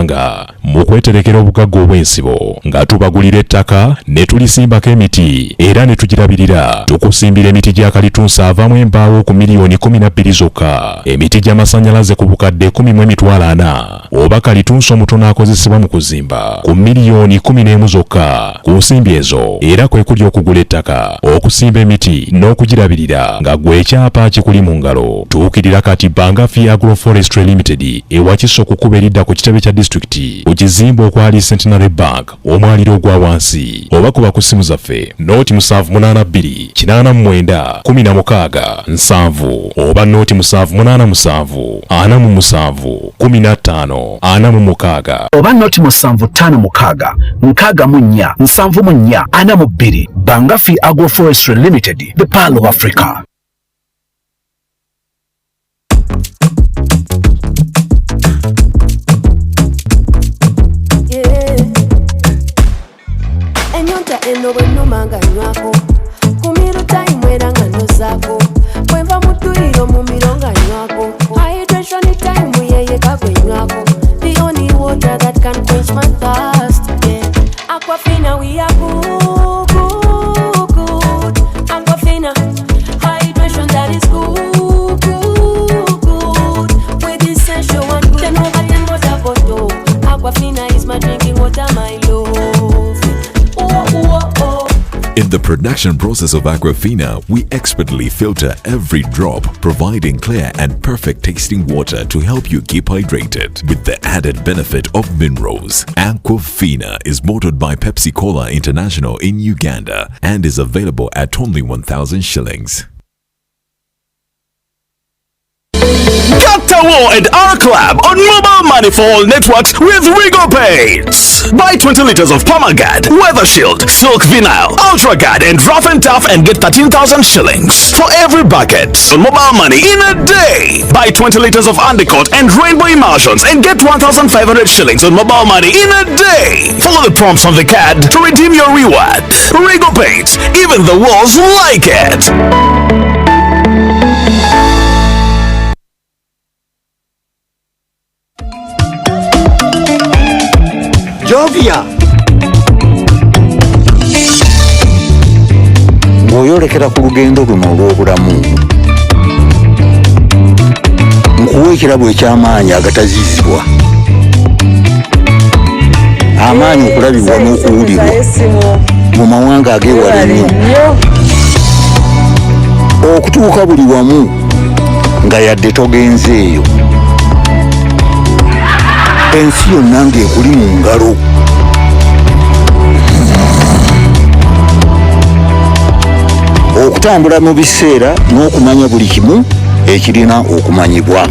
ggwanga mu kweterekera obugagga obw'ensibo nga tubagulira ettaka ne tulisimbako emiti era ne tugirabirira. Tukusimbira emiti gya kalitunsi avaamu embaawo ku miliyoni 12 zokka, emiti gy'amasannyalaze ku bukadde 40,000, oba kalitunsi omutono akozesebwa mu kuzimba ku miliyoni 11 zokka. Ku nsimbi ezo era kwe kuli okugula ettaka, okusimba emiti n'okugirabirira nga gwe ekyapa kikuli mu ngalo. Tuukirira kati Bangafi Agroforestry Limited e Wakiso ku kkubo eridda ku kitebe kya disitulikiti, ku kizimbe okwali Centenary Bank, omwaliro ogwa wansi, oba kuba ku ssimu zaffe 078 89 16 70 oba 0787 47 15 46. Oba 0756 64 74 42. Bangafi Agroforestry Limited, the Pearl of Africa. Yeah. Enyonta eno bwenuma nga nywako ku meal time, era nga nozaako bwenva mu dduyiro mu miro nga nywako. Hydration time yeyeka gwenywako, the only water that can quench my thirst, yeah. Aquafina, we are good, good, good. Aquafina, hydration that is good, good, good, with essential and good. 10 over 10 water bottle. Aquafina is my drinking water, my love. Oh, oh, oh. In the production process of Aquafina, we expertly filter every drop, providing clear and perfect tasting water to help you keep hydrated with the added benefit of minerals. Aquafina is bottled by Pepsi Cola International in Uganda and is available at only 1,000 shillings. Gatawo and R Club on mobile money for all networks with Rigo Paints. Buy 20 liters of Permagard, Weather Shield, Silk Vinyl, Ultra Guard, and Rough and Tough and get 13,000 shillings for every bucket on mobile money in a day. Buy 20 liters of Undercoat and Rainbow Emulsions and get 1,500 shillings on mobile money in a day. Follow the prompts on the card to redeem your reward. Rigo Paints, even the walls like it. Jovia, ng'oyolekera ku lugendo luno olw'obulamu, nkuwa ekirabo eky'amaanyi agatazizibwa, amaanyi okulabibwa n'okuwulirwa mu mawanga ag'ewala ennyo, okutuuka buli wamu nga yadde togenzeeyo, ensi yonna ng'ekuli mu ngalo. Okutambula mu biseera n'okumanya buli kimu ekirina okumanyibwa.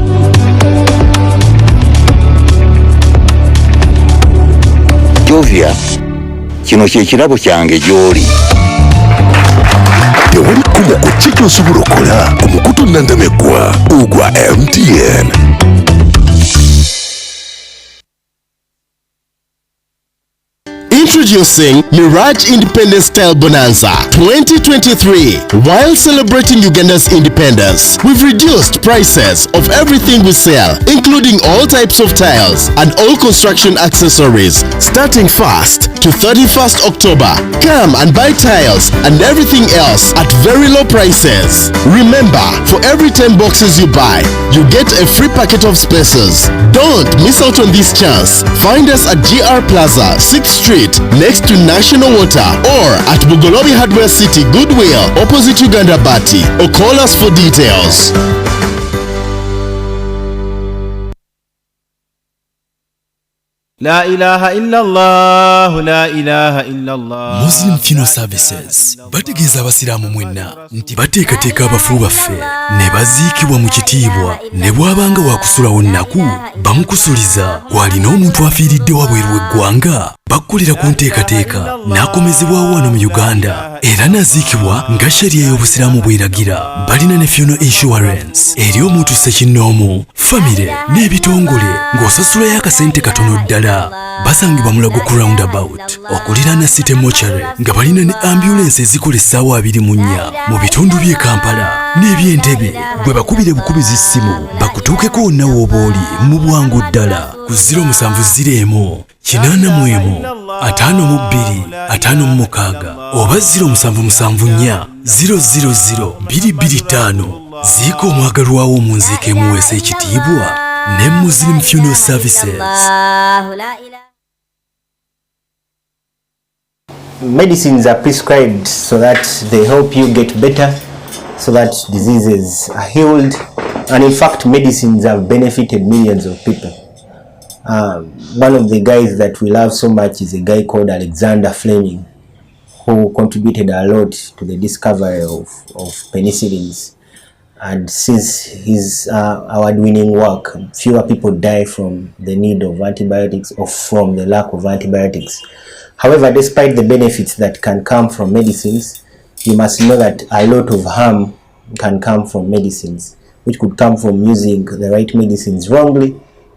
Jovia, kino kye kirabo kyange gy'oli. Tewali kkomo ku ki ky'osobola okukola ku mukutu nandameggwa ogwa MTN. Introducing Mirage Independence Style Bonanza 2023. While celebrating Uganda's independence, we've reduced prices of everything we sell, including all types of tiles and all construction accessories, starting 1st to 31st October. Come and buy tiles and everything else at very low prices. Remember, for every 10 boxes you buy, you get a free packet of spacers. Don't miss out on this chance. Find us at GR Plaza, 6th Street, next to National Water, or at Bugolobi Hardware City, Goodwill, opposite Uganda Bati, or call us for details. لا إله إلا الله، لا إله إلا الله. Muslim Funeral Services bategeeza abasiraamu mwenna nti bateekateeka abafu baffe ne baziikibwa mu kitiibwa, ne bw'abanga wakusulawo nnaku bamukusuliza. Kwalina omuntu afiiridde wabweru w'eggwanga. Bakkulira ku nteekateeka n'akomezebwawo wano mu Uganda era n'aziikibwa nga sharia y'Obusiraamu bw'eragira. Balina ne funeral insurance eri omuntu ssekinnoomu, famire n'ebitongole ng'osasulayo akasente katono ddala. Basangibwa Mulago ku roundabout okuliraana City Mortuary nga balina ne ambulensi ezikola essaawa 24 mu bitundu by'e Kampala n'eby'Entebbe. Gwe bakubire bukubizi ssimu bakutuukeko wonna w'oba oli mu bwangu ddala ku 070 81 52 56 oba 0774 000 225. Ziika omwagalwawo mu nziika emuweesa ekitiibwa ne Muslim Funeral Services. Medicines are prescribed so that they help you get better, so that diseases are healed, and in fact medicines have benefited millions of people. One of the guys that we love so much is a guy called Alexander Fleming, who contributed a lot to the discovery of penicillins. And since his award-winning work, fewer people die from the need of antibiotics or from the lack of antibiotics. However, despite the benefits that can come from medicines, you must know that a lot of harm can come from medicines, which could come from using the right medicines wrongly,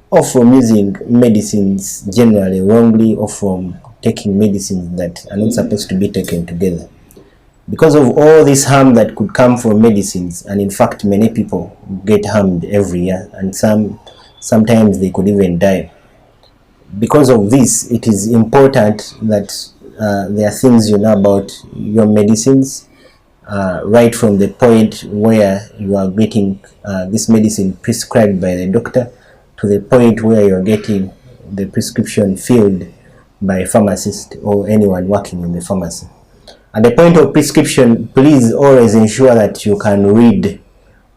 or from using medicines generally wrongly, or from taking medicines that are not supposed to be taken together. Because of all this harm that could come from medicines, and in fact many people get harmed every year, and sometimes they could even die. Because of this, it is important that there are things you know about your medicines, right from the point where you are getting this medicine prescribed by the doctor to the point where you are getting the prescription filled by a pharmacist or anyone working in the pharmacy. At the point of prescription, please always ensure that you can read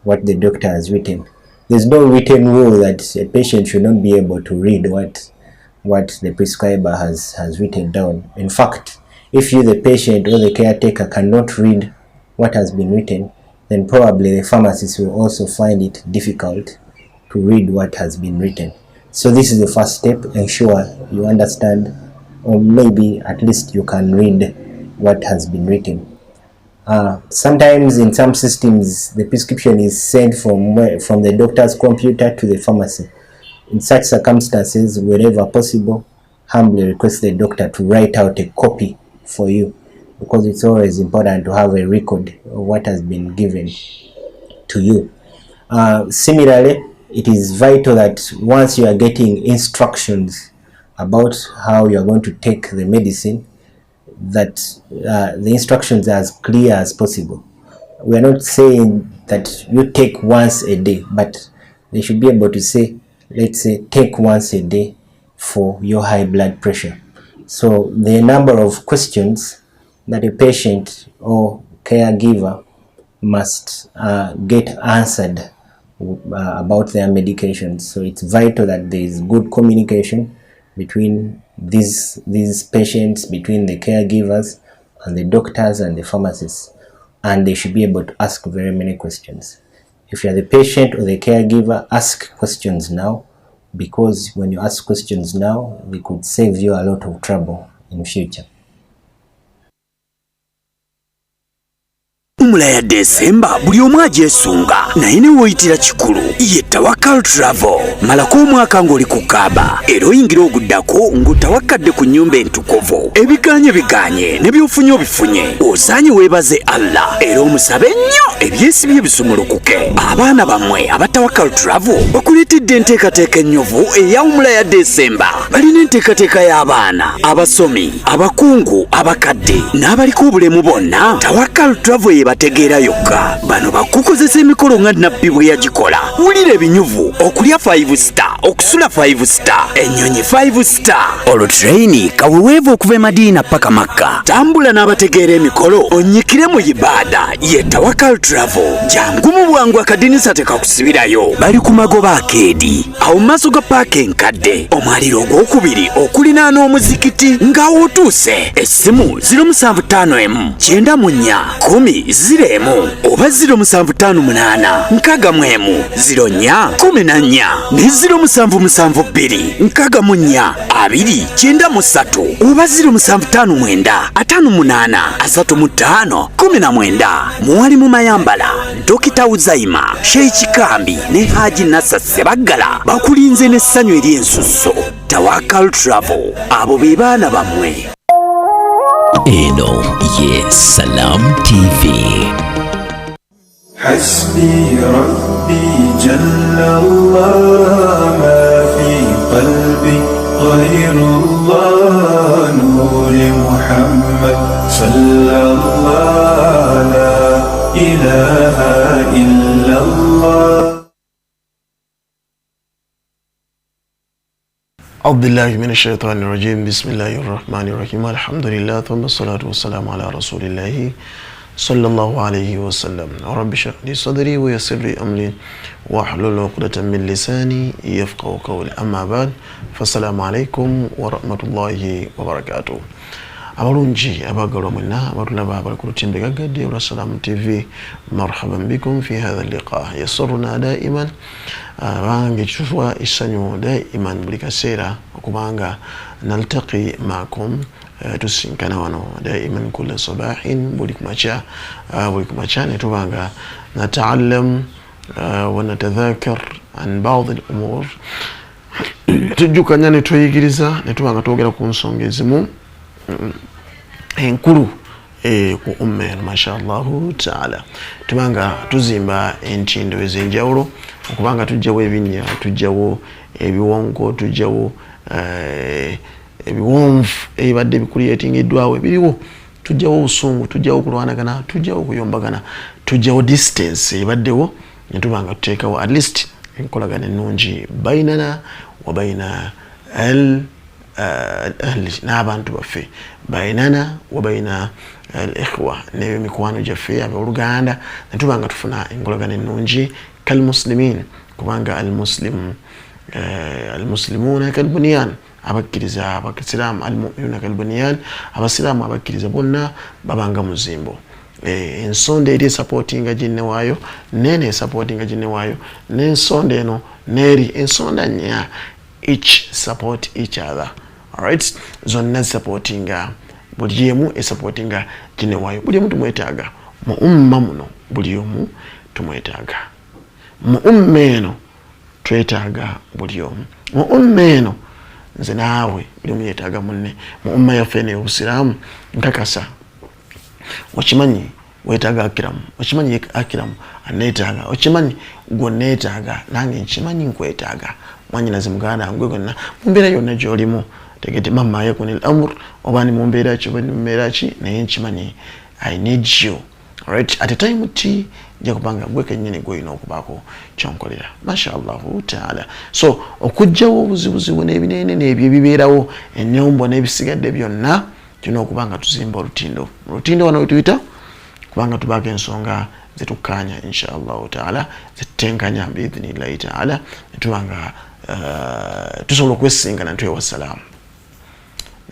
what the doctor has written. There's no written rule that a patient should not be able to read what the prescriber has written down. In fact, if you, the patient or the caretaker, cannot read what has been written, then probably the pharmacist will also find it difficult to read what has been written. So this is the first step. Ensure you understand, or maybe at least you can read what has been written. Sometimes in some systems, the prescription is sent from the doctor's computer to the pharmacy. In such circumstances, wherever possible, humbly request the doctor to write out a copy for you, because it's always important to have a record of what has been given to you. Similarly, it is vital that once you are getting instructions about how you are going to take the medicine, that the instructions are as clear as possible. We are not saying that you take once a day, but they should be able to say, let's say, take once a day for your high blood pressure. So the number of questions that a patient or caregiver must get answered about their medications. So it's vital that there is good communication between these patients, between the caregivers and the doctors and the pharmacists, and they should be able to ask very many questions. If you are the patient or the caregiver, ask questions now, because when you ask questions now, they could save you a lot of trouble in future. Umula ya Desemba buli omu agyesunga naye ne woyitira kikulu ye Tawakal Travel. Malako omwaka ng'oli ku Kaaba era oyingira oguddako ng'otawakadde ku nnyumba entukuvu. Ebiganye biganye ne by'ofunye obifunye. Osaanye weebaze Allah era omusabe nnyo ebyesibye ebisumulukuke. Abaana bammwe aba Tawakal Travel bakuleetedde enteekateeka ennyuvu eya Umula ya Desemba. Balina enteekateeka y'abaana, abasomi, abakungu, abakadde n'abaliko obulemu bonna. Tawakal Travel bategeera yokka. Bano bakukozesa emikolo nga Nabbi bwe yagikola. Wulira ebinyuvu, okulya 5 star, okusula 5 star, ennyonyi 5 star, olwo traini kaweweevu okuva e Madiina paka Makka. Tambula n'abategeera emikolo onyikire mu ibaada ye Tawakal Travel. Jangu mu bwangu akadinisa tekakusibirayo. Bali ku magoba akeedi awo mu maaso ga paaka enkadde, omwaliro ogwokubiri okulinaana omuzikiti ng'awo otuuse. Essimu 0751 94 10 01 oba 0758 61 04 14 ne 0772 64 24 2 93 oba 0759 58 35 19. Mwalimu Mayambala, Dokita Uzaima, Sheikh Kambi ne Haji Nasa Sebaggala bakulinze n'essanyu ery'ensusso. Tawakal Travel, abo be baana bammwe. Eno ye Salam TV. حسبي ربي جل الله ما في قلبي غير الله نور محمد صلى الله لا إله إلا الله. أعوذ بالله من الشيطان الرجيم. بسم الله الرحمن الرحيم. الحمد لله ثم الصلاة والسلام على رسول الله صلى الله عليه وسلم. رب اشرح لي صدري ويسر لي أمري واحلل عقدة من لساني يفقهوا قولي. أما بعد، فالسلام عليكم ورحمة الله وبركاته. Abalungi abagalwa mwenna abatulaba abali ku lutimbe gaggadde olwa Salaam TV, marhaban bikum fi hadha liqa yasuruna daiman. Abange kituwa essanyu daiman buli kaseera okubanga naltaqi maakum, tusinkana wano daiman kulla sabahin, buli kumakya ne tubanga nataallam wa natadhakar an ba'd al-umur, tujjukanya ne tuyigiriza ne tubanga twogera ku nsonga ezimu enkulu ku umma eno mashallahu taala. Tubanga tuzimba entindo ez'enjawulo okubanga tujjawo ebinnya, tujjawo ebiwongo, tujjawo ebiwonvu ebibadde bikuliyetingiddwawo ebiriwo, tujjawo obusungu, tujjawo okulwanagana, tujjawo okuyombagana, tujjawo distance ebaddewo ne tubanga tuteekawo at least enkolagana ennungi bainana wa baina al ahli n'abantu baffe, bainana wa baina al-ikhwa n'emikwano gyaffe abooluganda, ne tubanga tufuna enkolagana ennungi kalmuslimin, kubanga almuslimu almuslimuna kalbunyan, abakkiriza abasiraamu almuminuna kalbunyan, abasiraamu abakkiriza bonna babanga muzimbo. Ensonda eri esapootinga ginne waayo, nene esapootinga ginne waayo, n'ensonda eno n'eri ensonda nnya, each support each other. Alright, zonna zisapootinga buli emu esapootinga ginne waayo. Buli omu tumwetaaga mu umma muno, buli omu tumwetaaga mu umma eno, twetaaga buli omu mu umma eno, nze naawe buli omu yeetaaga munne mu umma yaffe eno ey'obusiraamu. Nkakasa okimanyi weetaaga Akiramu, okimanyi Akiramu aneetaaga, okimanyi gwe neetaaga, nange nkimanyi nkwetaaga. Mwanyinaze muganda ngwe gonna mu mbeera yonna gy'olimu, tegete mama yakuni al-amr, oba ni mu mbeera ki oba ni mu mbeera ki, naye nkimanyi I need you. Alright, at a time t nja kubanga gwe kennyini gw'olina okubaako kyonkolera mashallahu taala. So okuggyawo obuzibuzibu n'ebinene n'ebyo ebibeerawo, ennyombo n'ebisigadde byonna, tulina okuba nga tuzimba olutindo. Olutindo wano wetuyita kubanga tubaako ensonga zetukkaanya inshallahu taala, zetutenkanya biidhinillahi taala, netuba nga tusobola okwesinkana netwewa salaamu,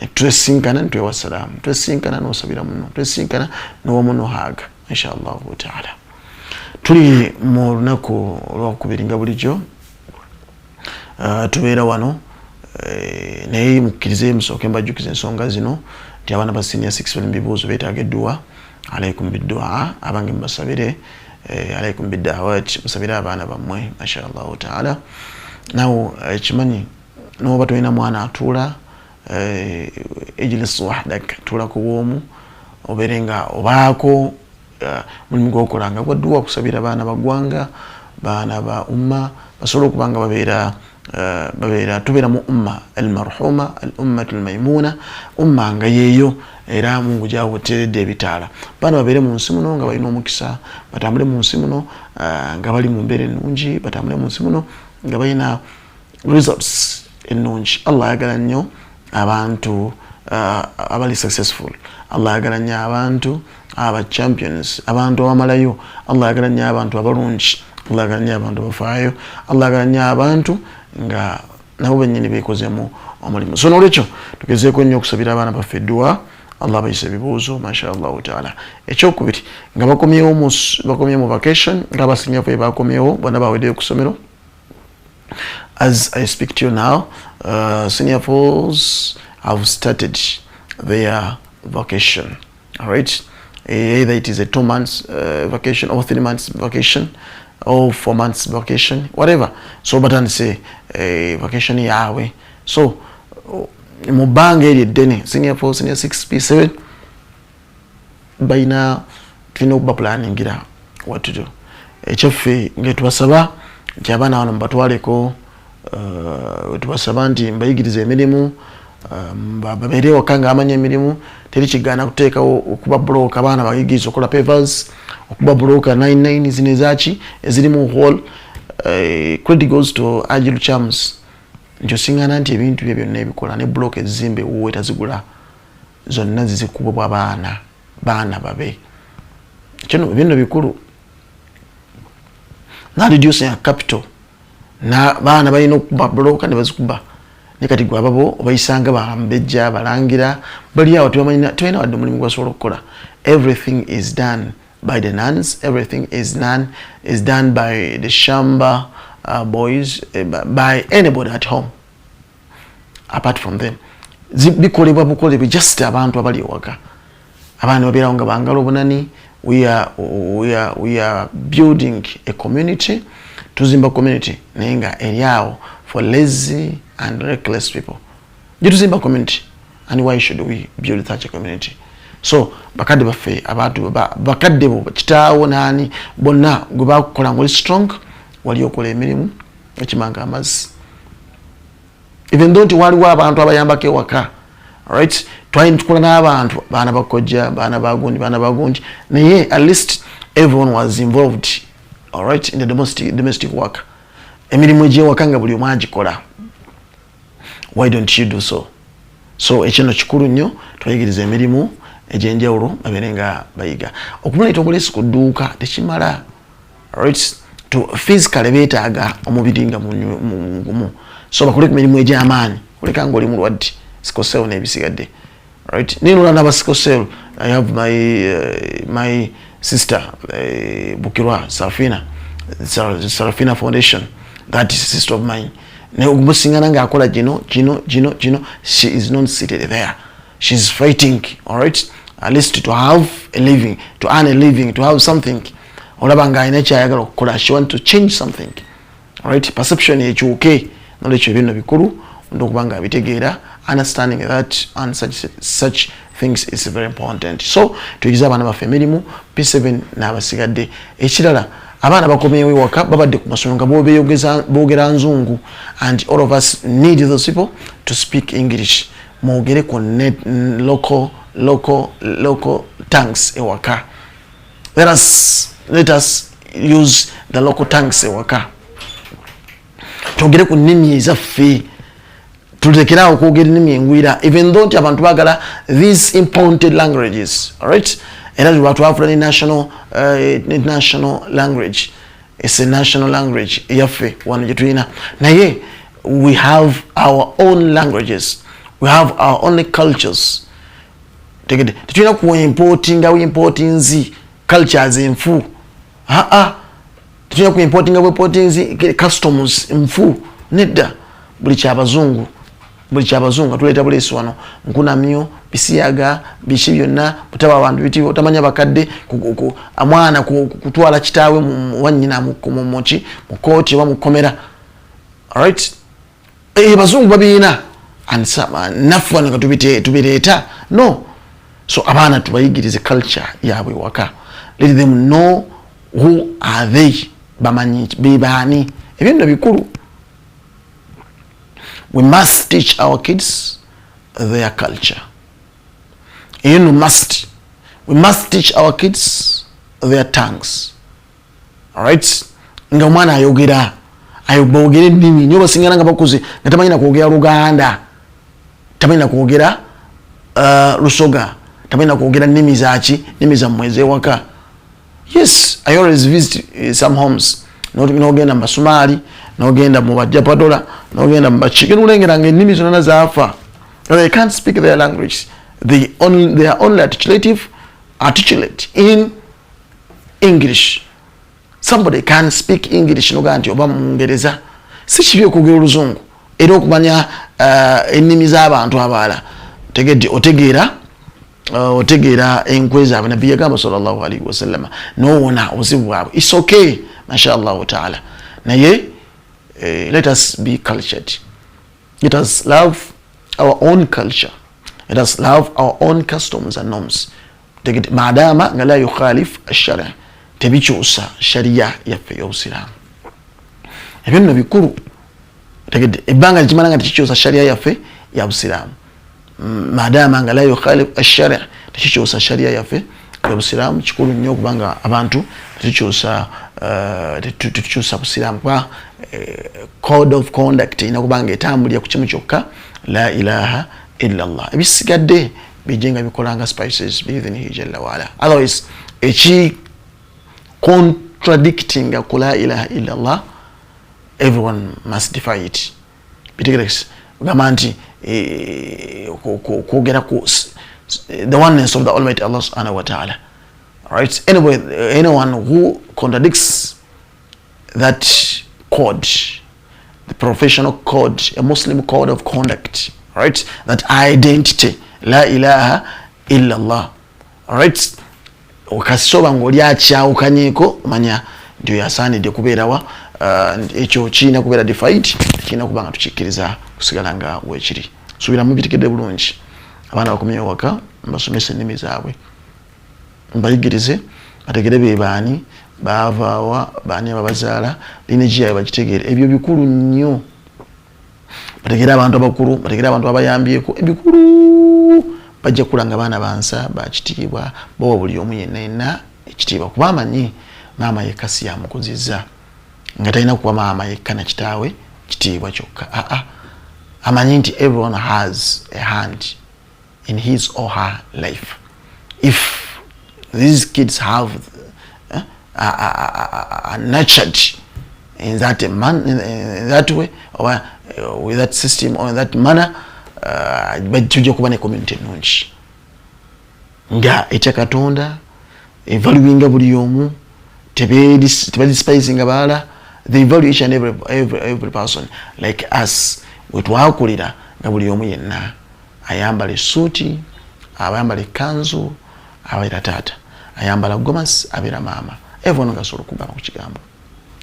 netwesinkana netwewa salaamu, twesinkana n'osabira muno, twesinkana n'owa muno haaga inshallahu taala. Tuli mu lunaku olwakubiri nga bulijjo, tubeera wano, naye mukkirize musooke mbajjukize ensonga zino nti abaana ba senior 6 bali mu bibuuzo beetaaga edduwa. Alaikum biddua, abange mubasabire, alaikum biddawat, musabire abaana bammwe mashallahu taala. Nawo ekimanyi n'oba tolina mwana atuula, ijlis wahdak, tuula ku bwomu obeere nga obaako mulimu gwokola nga gwadduwa okusabira baana ba ggwanga, baana ba umma, basobole okuba nga babeera tubeera mu umma almarhuma al ummatu almaimuna, umma nga yeeyo era Mungu gyawoteredde ebitaala. Baana babeere mu nsi muno nga balina omukisa, batambule mu nsi muno nga bali mu mbeera ennungi, batambule mu nsi muno nga balina results ennungi. Allah ayagala nnyo abantu abali successful, Allah ayagala nnyo abantu aba champions, abantu abamalayo, Allah ayagala nnyo abantu abalungi, Allah ayagala nnyo abantu abafaayo, Allah ayagala nnyo abantu nga nabo bennyini beekozemu omulimu. So n'olwekyo tugezeeko nnyo okusabira abaana baffe edduwa, Allah abayise ebibuuzo mashallahu taala. Ekyokubiri nga bakomyewo mu vacation, nga abasinyafu bakomyewo bonna baweddeyo ku ssomero, As I speak to you now, senior fours have started their vacation. All right, either it is a 2 months vacation or 3 months vacation or 4 months vacation, whatever. So batandise vacation yaabwe. So mu bbanga eryo eddene, senior 4, senior 6, P7 balina, tulina okuba planningira what to do. Ekyaffe nga tubasaba nti abaana bano mubatwaleko, tubasaba nti mbayigirize emirimu, babeere ewaka nga bamanya emirimu. Teri kigaana kuteekawo okuba buloka, abaana bayigiriza okukola pavers, okuba buloka 99 zino ezaki ezirimu hall. Credit goes to Agile Charms nti osiŋŋana nti ebintu bye byonna ebikola ne buloka ezizimba ewuwe tazigula, zonna zizikubwa baana, baana babe. Kino ebinno bikulu na reducing capital na baana balina okuba buloka ne bazikuba. Ne kati gwe ababo obayisanga bambejja balangira bali awo, tebalina wadde omulimu gwasobola okukola. Everything is done by the nuns, everything is done by the shamba boys, by anybody at home apart from them. Bikolebwa bukolebwe just abantu abali ewaka. Abaana babeerawo nga bangala obunani. We are building a community, tuzimba community naye nga eri awo for lazy and reckless people gye tuzimba community. And why should we build such a community? So bakadde baffe, abantu bakadde bo, kitaawo naani bonna gwe bakukola nga oli strong, wali okola emirimu ekimanga amazzi, even though nti waliwo abantu abayambako ewaka. Right, twali tukola n'abantu, baana bakojja, baana bagundi, baana bagundi, naye at least everyone was involved, alright, in the domestic work, emirimu egyewaka nga buli omu agikola. Why don't you do so? So ekino kikulu nnyo, twayigiriza emirimu egyenjawulo babeere nga bayiga. Okumuleeta obuleesi ku dduuka tekimala, right? To physically beetaaga omubiri nga mugumu, so bakole ku mirimu egy'amaanyi, oleka nga oli mulwadde sickle cell n'ebisigadde, right? Ninula n'aba sickle cell, I have my sister, Bukirwa Sarafina, Sarafina Foundation, that is sister of mine. Naye omusingana ng'akola gino gino gino gino. She is not seated there, she's fighting, all right, at least to have a living, to earn a living, to have something. Olaba ng'alina kyayagala okukola, she want to change something, alright, perception ekyuke. Nolwekyo ebinno bikulu omuntu okuba nga abitegeera. Understanding that and such things is very important. So tuyigize abaana baffe emirimu, P7 n'abasigadde. Ekirala, abaana bakomyewo ewaka, babadde ku masomero nga boogera nzungu, and all of us need those people to speak English. Mwogere ku local tongues ewaka. Let us use the local tongues ewaka, twogere ku nnimi ezaffe, tulekerawo okwogera ennimi engwira, even though nti abantu bagala these imported languages, alright? Era twafula ne national language. It's a national language yaffe wano gye tulina, naye we have our own languages, we have our own cultures. Tegede tetulina kuimportinga importinzi cultures enfu. Aa, tetulina kuimportinga buimportinzi customs nfu, nedda. Buli kyabazungu, buli kyabazungu tuleeta buleesi wano, nkunamyo, bisiyaga, biki byonna, butaba abantu biti otamanya bakadde, omwana kutwala kitaawe wanyina muki mu kooti oba mukomera, alright? Abazungu babiina, naffe wano nga tubireeta. No, so abaana tubayigirize culture yaabwe waka. Let them know who are they, bamanyi bebaani. Ebyo nno bikulu. We must teach our kids their culture. You know, must we must teach our kids their tongues, alright? Nga omwana ayogera, boogera ennimi niyo basingana nga bakuze nga tamanyi nakwogera Luganda, tamanyi nakwogera Lusoga, tamanyi nakwogera nnimi zaki, nnimi zammwe ezewaka. Yes, I always visit some homes. Nogenda mu Basumaali, nogenda mu Bajapadola, nogenda mu Bakige, nolengera nga ennimi zonna zaafa. They can't speak their language. They are only articulate in English. Somebody can speak English nogaa nti oba Mungereza. Si kibi okwogera oluzungu era okumanya ennimi z'abantu abalala. Tegedde, otegeera enkwe zaabwe. Nabbi yagamba sallallahu alaihi wasallama, nowona obuzibu bwabwe. It's okay, mashallahu taala. Naye let us be cultured, let us love our own culture, let us love our own customs and norms. Tegedde, maadama nga la yukhalif ashara, tebikyusa sharia yaffe y'obusiraamu. Ebyo nno bikulu. Tegedde, ebbanga likimala nga tekikyusa sharia yaffe ya busiraamu, maadama nga la yukhalif ashara, tekikyusa sharia yaffe y'obusiraamu, kikulu nnyo okubanga abantu tetukyusa busiraamu, kuba code of conduct erina kubanga etambulira ku kimu kyokka, la ilaha illa Allah. Ebisigadde bijje nga bikolanga spices biidhinihi jalla waala. Otherwise eki contradicting ku la ilaha illa Allah, everyone must defy it. Bitegerekese, ogamba nti kwogera ku the oneness of the Almighty Allah subhanahu wa ta'ala, right? Anyway, anyone who contradicts that code, the professional code, a Muslim code of conduct, right, that identity, la ilaha illa Allah, right, okasoba ng'oli akyawukanyeko, manya nti oyo asaanidde kubeerawa. Ekyo kirina kubeera defied, kirina kuba nga tukikkiriza kusigala nga weekiri. Suubira mubitegedde bulungi. Abaana bakomyewo waka, mbasomesa ennimi zaabwe, mbayigirize bategere be baani, baavaawa, baani ababazaala, lineage yaabwe bagitegeere. Ebyo bikulu nnyo. Bategere abantu abakulu, bategere abantu abayambyeko, ebikulu. Bajja kula nga baana bansa bakitiibwa, bawa buli omu yenna yenna ekitiibwa, kuba amanyi maama yekka si yamukuzizza, nga talina kuwa maama yekka na kitaawe kitiibwa kyokka. Aa, amanyi nti everyone has a hand in his or her life. If these kids have are nurtured in that man, in that way or with that system or in that manner, tujja kuba ne community ennungi nga etya Katonda, evaluinga buli omu, tebadespising balala. They value each and every person like us wetwakulira, nga buli omu yenna ayambala essuuti, abayambala ekkanzu abeera taata, ayambala gomasi abeera maama. Everyone nga asobola okugamba ku kigambo.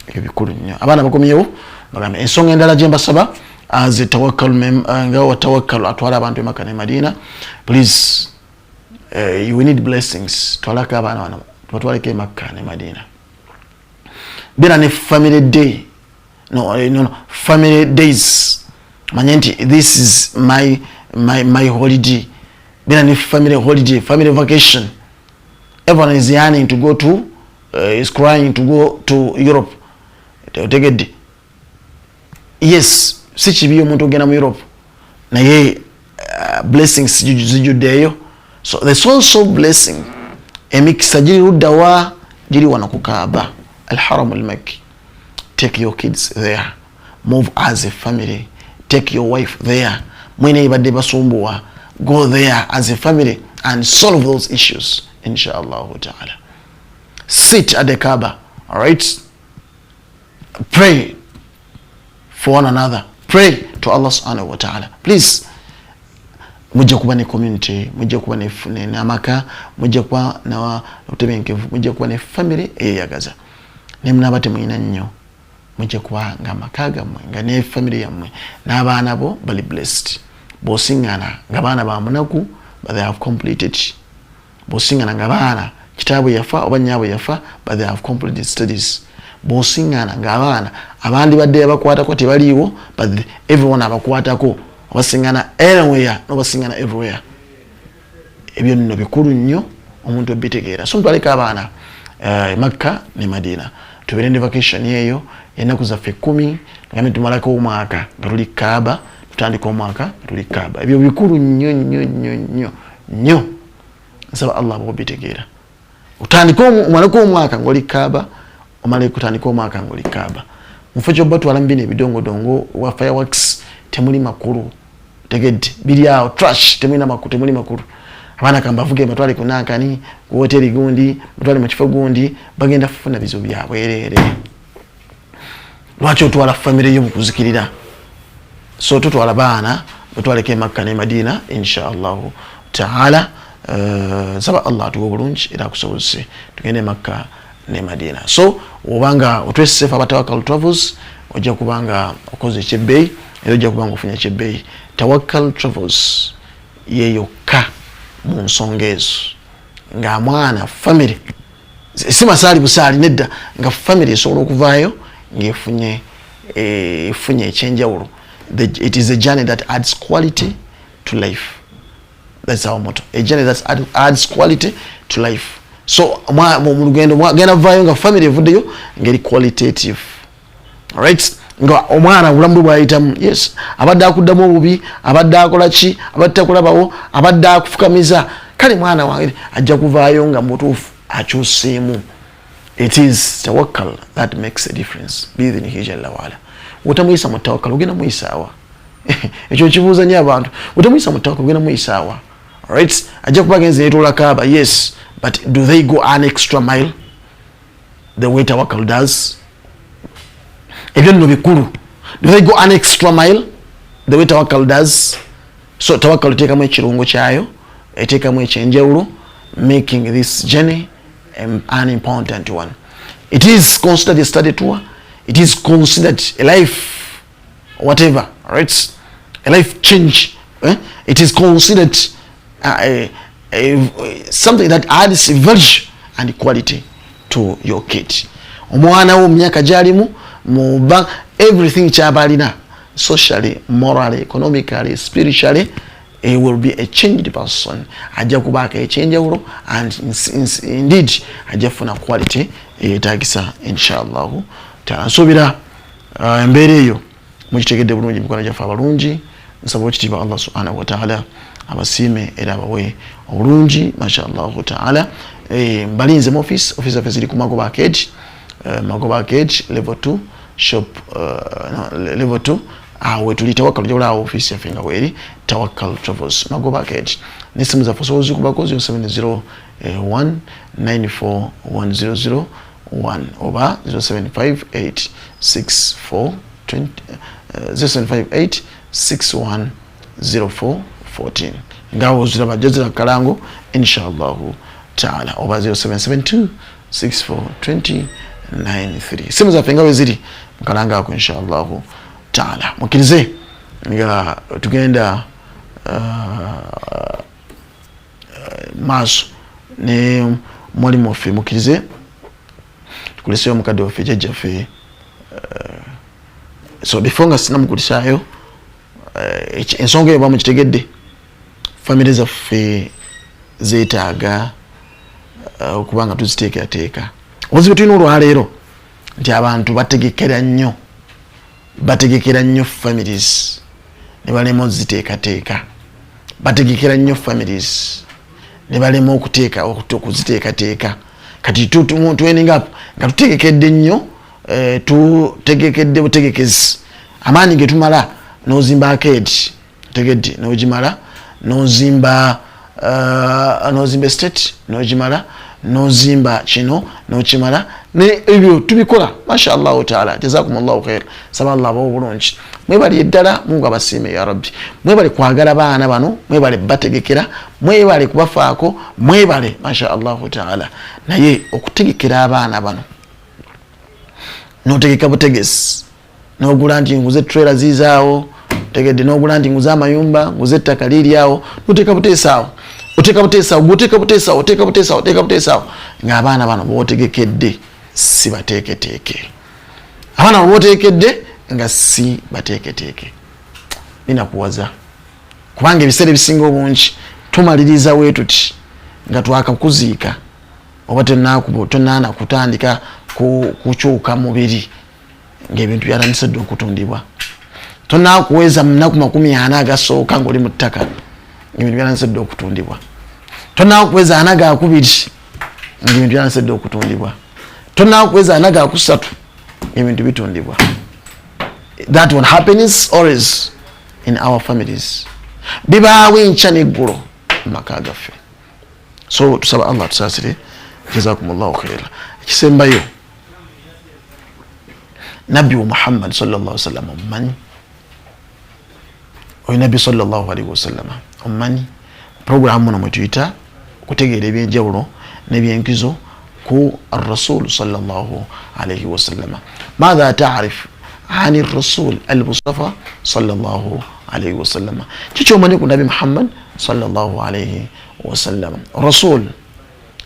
Ebyo bikulu nnyo. Abaana bakomyewo, bagambe ensonga endala gye mbasaba as a Tawakkal, nga Watawakkalu atwala abantu emaka ne Madina, please, we need blessings. Twalako abaana bano, tubatwaleko emakka ne Madina. Beera ne family day, no, no, family days. Manye nti this is my holiday. Beera ne family holiday, family vacation. Everyone is yearning to go to is crying to go to Europe. Otegedde? Yes, si kibi omuntu ogenda mu Europe, naye blessings zijjuddeeyo. So the source of blessing, emikisa giri luddawa? Giri wano ku Kaaba, Alharamu Almakki. Take your kids there, move as a family, take your wife there. Mwene ibadde basumbuwa, go there as a family and solve those issues, inshallah taala. Sit at the Kaaba, all right, pray for one another, pray to Allah subhanahu wa ta'ala. Please, mujja kuba ne community, mujja kuba n'amaka, mujja kuba n'obutebenkevu, mujja kuba ne family eyeyagaza. Ne munaaba temulina nnyo, mujja kuba nga amaka gammwe, nga ne family yammwe n'abaana bo bali blessed. Bw'osiŋŋana nga baana ba munaku, but they have completed. Bw'osiŋŋana nga baana kitaabwe yafa oba nyaabwe yafa, but they have completed studies. Bw'osiŋŋana ng'abaana abandi badde abakwatako tebaliiwo, but everyone abakwatako, obasiŋŋana anywhere, nobasiŋŋana everywhere. Ebyo nno bikulu nnyo omuntu ebitegeera. So mutwaleko abaana Makka ne Madina, tubeere ne vacation eyo ennaku zaffe 10, gambe tumalako omwaka nga tuli Kaaba, tutandika omwaka nga tuli Kaaba. Ebyo bikulu nnyo nnyo nnyo nnyo nnyo. Nsaba Allah bwobitegeera, otandike omaleko omwaka ngaoli Kaaba, omale kutandika omwaka ngaoli Kaaba. Mufo kyobatwala mu bino ebidongodongo wa fireworks, temuli makulu. Tegedde? Biri awo trash, temulina makulu, temuli makulu. Abaana kambavuge batwale ku nankani, ku hoteri gundi, batwale mu kifo gundi, bagenda kufuna bizibu byabwereere. Lwaki otwala famire yo mukuzikirira? So tutwala baana batwaleko emakka ne Madina inshallahu taala. Nsaba Allah atuwe obulungi era akusobozese tugende Makka ne Madina. So obanga otwesefa Abatawakal Travels, ojja kubanga okoze ekyebbeeyi era ojja kubanga ofunye ekyebbeeyi. Tawakkal Travels yeyokka mu nsonga ezo, nga mwana family si masaali busaali nedda, nga family esobola okuvaayo ng'efunye efunye ekyenjawulo. It is a journey that adds quality to life. That's our motto, a journey that adds quality to life. So mu lugendo genda vaayo nga family evuddeyo ngeri qualitative, right? Nga omwana obulamu bwe bwayitamu, yes, abadde akuddamu obubi, abadde akola ki, abadde takulabawo, abadde akufukamiza, kale mwana wange ajja kuvaayo nga mutuufu akyuseemu. It is tawakkal that makes a difference biidhinihi jalla waala. Otamuyisa mu tawakkal, ogenda muyisaawa? Ekyo kibuuza nnyo abantu. Otamuyisa mu tawakkal, ogenda muyisaawa? Right, ajja kuba agenze yetoola Kaaba, yes, but do they go an extra mile the way tawakkal does? Ebyo nno bikulu. Do they go an extra mile the way tawakkal does? So tawakkal eteekamu ekirungo kyayo, eteekamu ekyenjawulo, making this journey an important one. It is considered a study tour, it is considered a life whatever, right, a life change, eh? It is considered something that adds value and quality to your kid. Omwana wo mu myaka gyalimu, muba everything kyaba alina, socially, morally, economically, spiritually, he will be a changed person. Ajja kubaako ekyenjawulo and indeed ajja kufuna quality eyetagisa inshallahu taala. Nsuubira embeera eyo mukitegedde bulungi. Mikono gyaffe abalungi, nsaba okitiibwa Allah subhanahu wataala abasiime era abawe obulungi mashallahu taala. Mbalinze mu office. Office yaffe ziri ku Magoba Arcade, Magoba Arcade level 2 shop, no, level 2 awo wetuli. Tawakkal ojja awo office yaffe nga weeri, Tawakkal Travels, Magoba Arcade. N'essimu zaffe osobola ozikubako 070 194 100 1 oba 0758 64 20, 0758 61 04 14, ngawo oziraba jazira kalango inshallahu taala, oba 0772 64 20 93. Simu zaffe nga bwe ziri mukalanga ako inshallahu taala. Mukkirize nga tugenda maaso ne mwalimu waffe. Mukkirize tukuliseyo omukadde waffe, jjajjaffe. So before nga sinamukulisaayo, ensonga eyo bamukitegedde, famire zaffe zeetaaga okuba nga tuziteekerateeka. Obuzibu tulina olwaleero nti abantu bategekera nnyo, bategekera nnyo families ne balema oziteekateeka, bategekera nnyo families ne balema okuteeka okuziteekateeka. Kati tu ending up nga tutegekedde nnyo, tutegekedde butegekezi. Amaanyi ge tumala n'ozimba arcade, tegedde, n'ogimala, n'ozimba n'ozimba estate, n'ogimala, n'ozimba kino n'okimala, ne ebyo tubikola mashallahu taala. Jazakumullahu khair. Saba Allah abawo obulungi. Mwebali ddala, Mungu abasiime ya rabbi. Mwebale kwagala baana bano, mwebale bategekera, mwebale kubafaako, mwebale mashallahu taala. Naye okutegekera abaana bano, notegeka butegesi, nogula nti nguze trailer zizaawo, tegedde, nogula nti nguze amayumba, nguze ettaka liri awo, noteeka buteesaawo, oteeka buteesaawo, gwoteeka buteesaawo, oteeka buteesaawo, oteeka buteesaawo, ng'abaana bano botegekedde si bateeketeeke. Abaana bano boteekedde nga si bateeketeeke, binakuwaza, kubanga ebiseera ebisinga obungi tumaliriza weetuti nga twakakuziika oba tonaana kutandika kukyuka mubiri, ng'ebintu byatandise dda okutundibwa. Tonakuweza munaku 40 agasooka ng'oli mu ttaka, ng'ebintu byatandise dda okutundibwa. Tonakuweza 42, ng'ebintu byatandise dda okutundibwa. Tonakuweza 43, ng'ebintu bitundibwa. That one happens always in our families, bibaawo enkya n'eggulo mu maka gaffe. So tusaba Allah tusaasire. Jazakumullahu khaira. Ekisembayo, Nabbi wa Muhammad sallallahu alaihi wasallam omumanyi? Oyo Nabbi sallallahu alaihi wasallam omumanyi? Programu muno mwetuyita okutegeera ebyenjawulo n'ebyenkizo ku ar-Rasul sallallahu alaihi wasallam. Madha ta'rif ani ar-Rasul al-Mustafa sallallahu alaihi wasallam? Kiki omanyi ku Nabbi Muhammad sallallahu alaihi wasallam? Rasul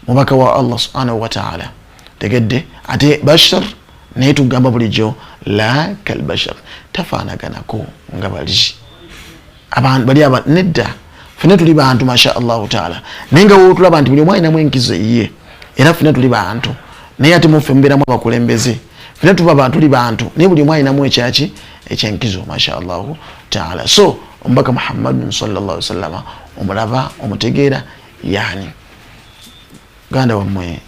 mubaka wa Allah subhanahu wa ta'ala, tegedde ate bashar, naye tugamba bulijjo la kalbashar, tafaanaganako nga bali abantu bali aba nedda. Fena tuli bantu masha Allahu taala, naye nga wotulaba nti buli omu alinamu enkizo eyiye, era fena tuli bantu, naye ate muffe mubeeramu abakulembeze. Fena tuba bantu, tuli bantu, naye buli omu alinamu ekyaki ekyenkizo masha Allahu taala. So omubaka Muhammadun sallallahu alaihi wasallam omulaba, omutegeera yani ganda wammwe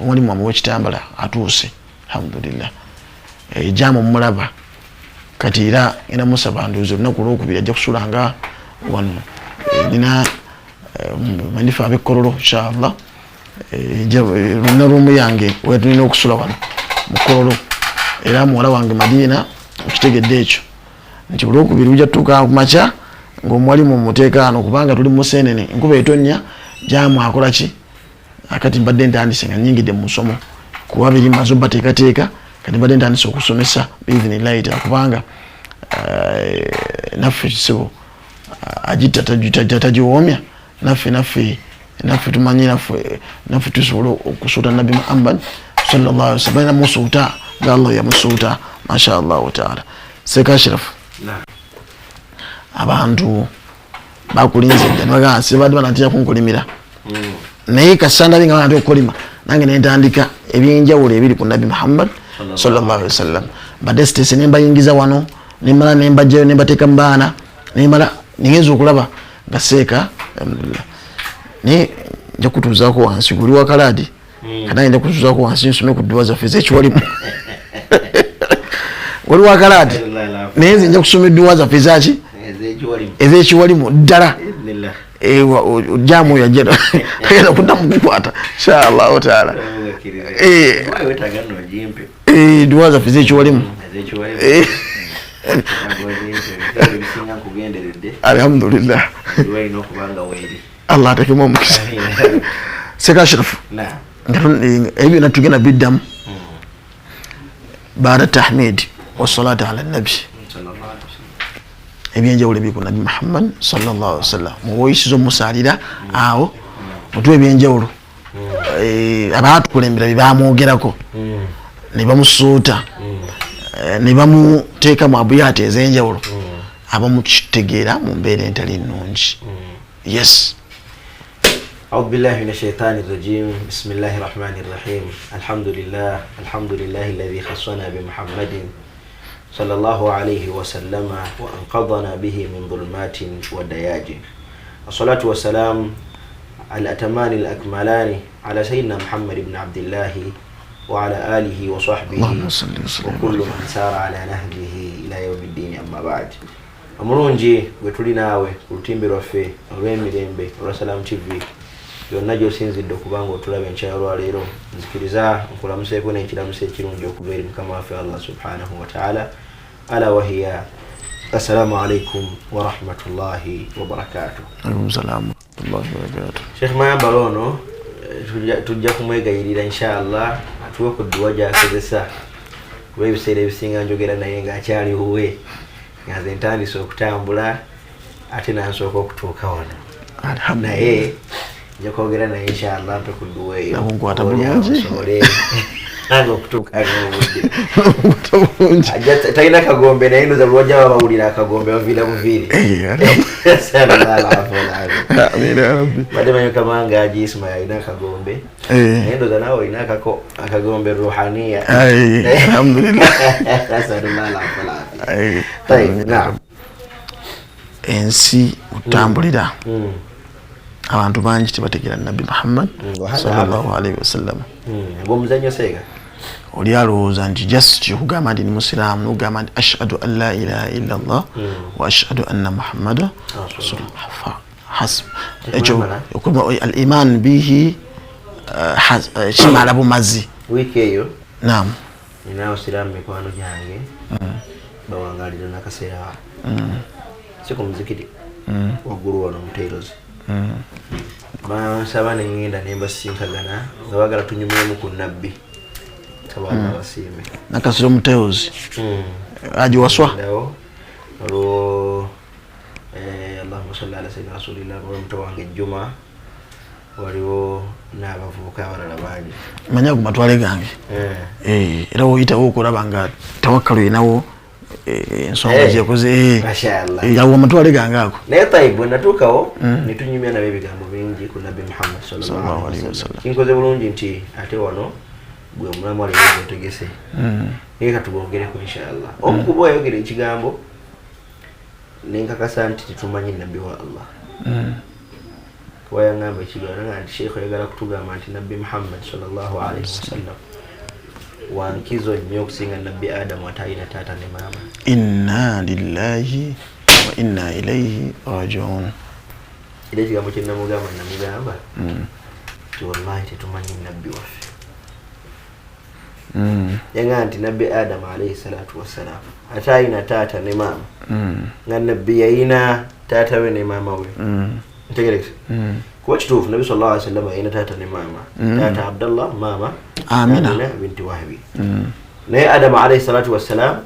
omulimu wammwe w'ekitambala atuuse, alhamdulillah. Jamu mulaba kati era ngenda musaba nduuzi olunaku olwokubiri ajja kusula nga wano. Nina manifa ab'ekkololo inshallah, luna ruumu yange wetulina okusula wano mu Kololo, era muwala wange Madina okitegedde ekyo nti olwokubiri ujja tutuuka ku makya ng'omuwalimu muteekaano, kubanga tuli mu Musenene, enkuba etonnya, jamu akola ki? Akati mbadde ntandise nga nnyingidde mu musomo kuba biri maze obateekateeka, kati mbadde ntandise okusomesa biizinillahi taala, kubanga naffe kisibo agitta tagiwoomya, naffe tumanyi naffe tusobola okusuuta Nabbi Muhammad sallallahu alaihi wasallam, namusuuta nga Allah yamusuuta masha Allahu taala. Sheikh Ashraf, abantu bakulinze dda nebagamba sibadde banatya kunkulimira, naye kasanda binga banatya okukolima, nange nentandika ebyenjawulo ebiri ku Nabbi Muhammad sallallahu alaihi wasallam. Mbadde sitese nembayingiza wano, nemala nembajjayo nembateeka mu baana, nemala ngenza okulaba nga seeka alhamdulillah. Naye nja kutuuzaako wansi guli wa kalaadi, kati nja kutuuzaako wansi nsome ku dduwa zaffe ez'ekiwalimu. Wali wa kalaadi, naye nze nja kusoma edduwa zaffe ezaki ez'ekiwalimu ddala. Jamu oyo ajja agenda kuddamu kukwata insha Allahu taala. Dduwa zaffe ez'ekiwalimu. Alhamdulillah, Allah atekemu omukisa. Sheikh Ashraf, ebyo byonna tugenda biddamu baada tahmid wassalatu ala nabi, ebyenjawulo ebiri ku Nabbi Muhammad sallallahu alaihi wasallam. Muwoyisiza omusaalira awo otuwa ebyenjawulo abaatukulembera bye bamwogerako ne bamusuuta ne bamuteeka mu abuyaati ez'enjawulo, abamukitegeera mu mbeera entali nnungi. Yes. أعوذ بالله من الشيطان الرجيم. بسم الله الرحمن الرحيم. الحمد لله، الحمد لله الذي خصنا بمحمد صلى الله عليه وسلم وأنقذنا به من ظلمات ودياج. الصلاة والسلام على الأتمان الأكملان على سيدنا محمد بن عبد الله وعلى آله وصحبه وكل من سار على نهجه إلى يوم الدين. أما بعد. Omulungi gwe tuli naawe ku lutimbe lwaffe olw'emirembe olwa Salam TV yonna gy'osinzidde okubanga otulaba enkya olwaleero, nzikiriza nkulamuseeko n'ekiramuso ekirungi okuva eri Mukama waffe Allah subhanahu wa ta'ala, ala wahiya assalamu alaikum wa rahmatullahi wa barakatuh. Alaikum salaam wa rahmatullahi wa barakatuh. Sheikh Mayambala ono tujja kumwegayirira inshallah atuwe ku dduwa gy'akozesa, kuba ebiseera ebisinga njogera naye ng'akyali wuwe, nga nze ntandise okutambula ate nansooka okutuuka wano, naye nja kwogera naye inshallah mpe ku dduwa eyo bulungi nange okutuuka n'obudde. Talina kagombe, naye ndoza lwajja babawulira akagombe baviira buviiri. Badde manyi Kamanga Haji Ismail alina akagombe, naye ndoza naawe olina akako akagombe ruhaniya. Alhamdulillah. Ensi otambulira abantu bangi tebategeera Nabbi Muhammad sallallahu alaihi wasallam. Ng'omuzannyo seega oli alowooza nti just okugamba nti ni musiraamu n'okugamba nti ashhadu an la ilaha illa Allah wa ashhadu anna Muhammada rasulullah hasb, ekyo al iman bihi kimala bumazi. Wiiki eyo naam Nina abasiraamu mikwano gyange bawangalira nakaseera si ku muzikiti waggulu wano mu Tailoz. Bansaba nengenda nembasinkagana nga bagala tunyumyemu ku nabbi tabaga basiime. Nakasero mu Tailoz aji waswa olwo Allahumma salli ala sayyidina rasulillah muto wange Juma waliwo n'abavubuka abalala bangi manya ku matwale gange era woyitawo okulaba nga tawakkalu erinawo ensonga gyekoze yawo amatwale gange ago. Naye Taibu natuukawo netunyumya nabo ebigambo bingi ku Nabbi Muhammad sallallahu alaihi wasallam. Kinkoze bulungi nti ate wano gwe omulamu ali otegese naye katubongereko inshallah. Omu ku bo yayogera ekigambo nenkakasa nti tetumanyi Nabbi wa Allah. Wayangamba ekigambo nga nti Sheikh oyagala kutugamba nti Nabbi Muhammad sallallahu alaihi wasallam wankizo nnyo okusinga Nabbi Adamu atalina taata ne maama. Inna lillahi wa inna ilayhi rajiun. Era ekigambo kye namugamba namugamba nti wallahi tetumanyi Nabbi waffe. Yagamba nti Nabbi Adamu alayhi salatu wassalam atalina taata ne maama nga Nabbi yayina taata we ne maama we. Ntegerekese kuba kituufu Nabbi sallallahu alaihi wasallam yayina taata ne maama. Taata Abdallah, maama Amina binti Wahbi. Naye Adamu alayhi salatu wassalam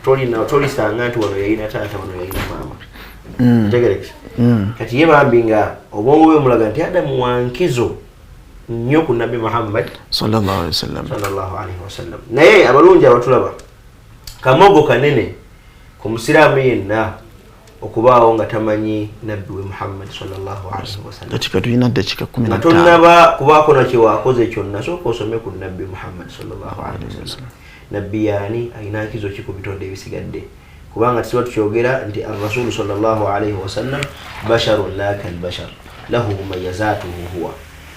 tolisanga nti wano yayina taata wano yayina maama. Ntegerekese kati ye bambi nga obwongo bwe mulaga nti Adamu wankizo nnyo ku Nabbi Muhammad sallallahu alaihi wasallam. Sallallahu alaihi wasallam. Naye abalungi abatulaba kamogo kanene ku musiraamu yenna okubaawo nga tamanyi Nabbi we Muhammad sallallahu alaihi wasallam. Dakika tulina dakika 15. Tonnaba kubaako na kyewakoze kyonna sooka osome ku Nabbi Muhammad sallallahu alaihi wasallam. Nabbi yaani alina nkizo ki ku bitonde ebisigadde? Kubanga tusiba tukyogera nti ar-rasulu sallallahu alaihi wasallam basharun la kal bashar lahu mumayyazatuhu huwa.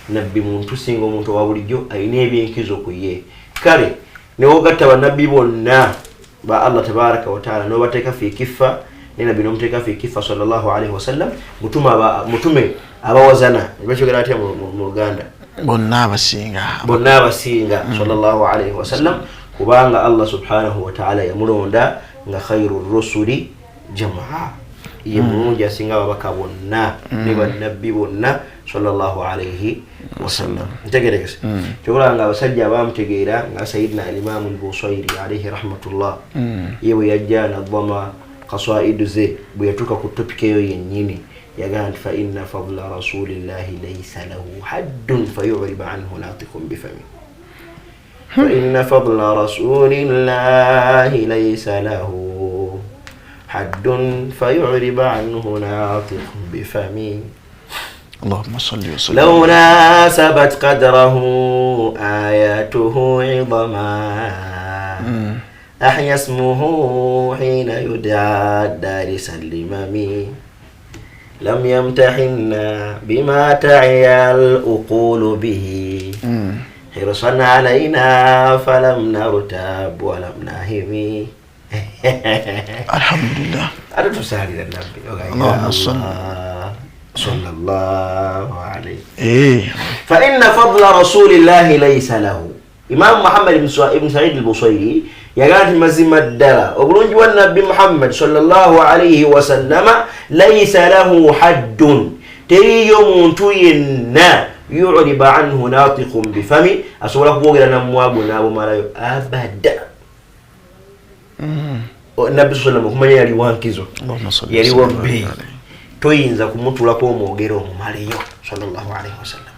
Nabbi muntu singa omuntu owa bulijjo alina ebyenkizo ku ye. Kale ne wogatta bannabbi bonna ba Allah tabaraka wa taala n'obateeka fi kiffa ne Nabbi n'omuteeka fi kiffa sallallahu alaihi wasallam mutume abawazana bakyogera atya mu Luganda bonna abasinga bonna abasinga sallallahu alaihi wasallam kubanga Allah subhanahu wa ta'ala yamulonda nga khairu rusuli jamaa ye mulungi asinga ababaka bonna ne bannabbi bonna sallallahu alaihi wasallam. Ntegerekese kyobula nga abasajja abamutegeera nga Sayyidina al-Imam al-Busayri alaihi rahmatullah ye bwe yajja nadhama qasaidu ze bwe yatuuka ku topic eyo yennyini yagamba nti fa inna fadla rasulillahi laysa lahu haddun fayuriba anhu natiqun bifami. Fa inna fadla rasulillahi laysa lahu haddun fayuriba anhu natiqun bifami. Allahumma salli wa sallim. Law nasabat qadrahu ayatuhu idama ahya ismuhu hina yud'a darisa limami lam yamtahinna bima ta'iya al-uqulu bihi hirsan alayna falam nartab wa lam nahimi. Alhamdulillah. Ate tusalira Nabbi. Allahumma salli sallallahu alayhi. Fa inna fadla rasulillahi laysa lahu. Imam Muhammad ibn Sa'id al-Busayri yagamba nti mazima ddala obulungi bwa Nabbi Muhammad sallallahu alayhi wasallama laysa lahu haddun, teriyo muntu yenna yuriba anhu natiqun bifami asobola kwogera namwago n'abumalayo abada. Nabbi sallallahu okumanya yali wankizo yali wabbi toyinza kumutulako omwogero omumaleyo sallallahu alaihi wasallam.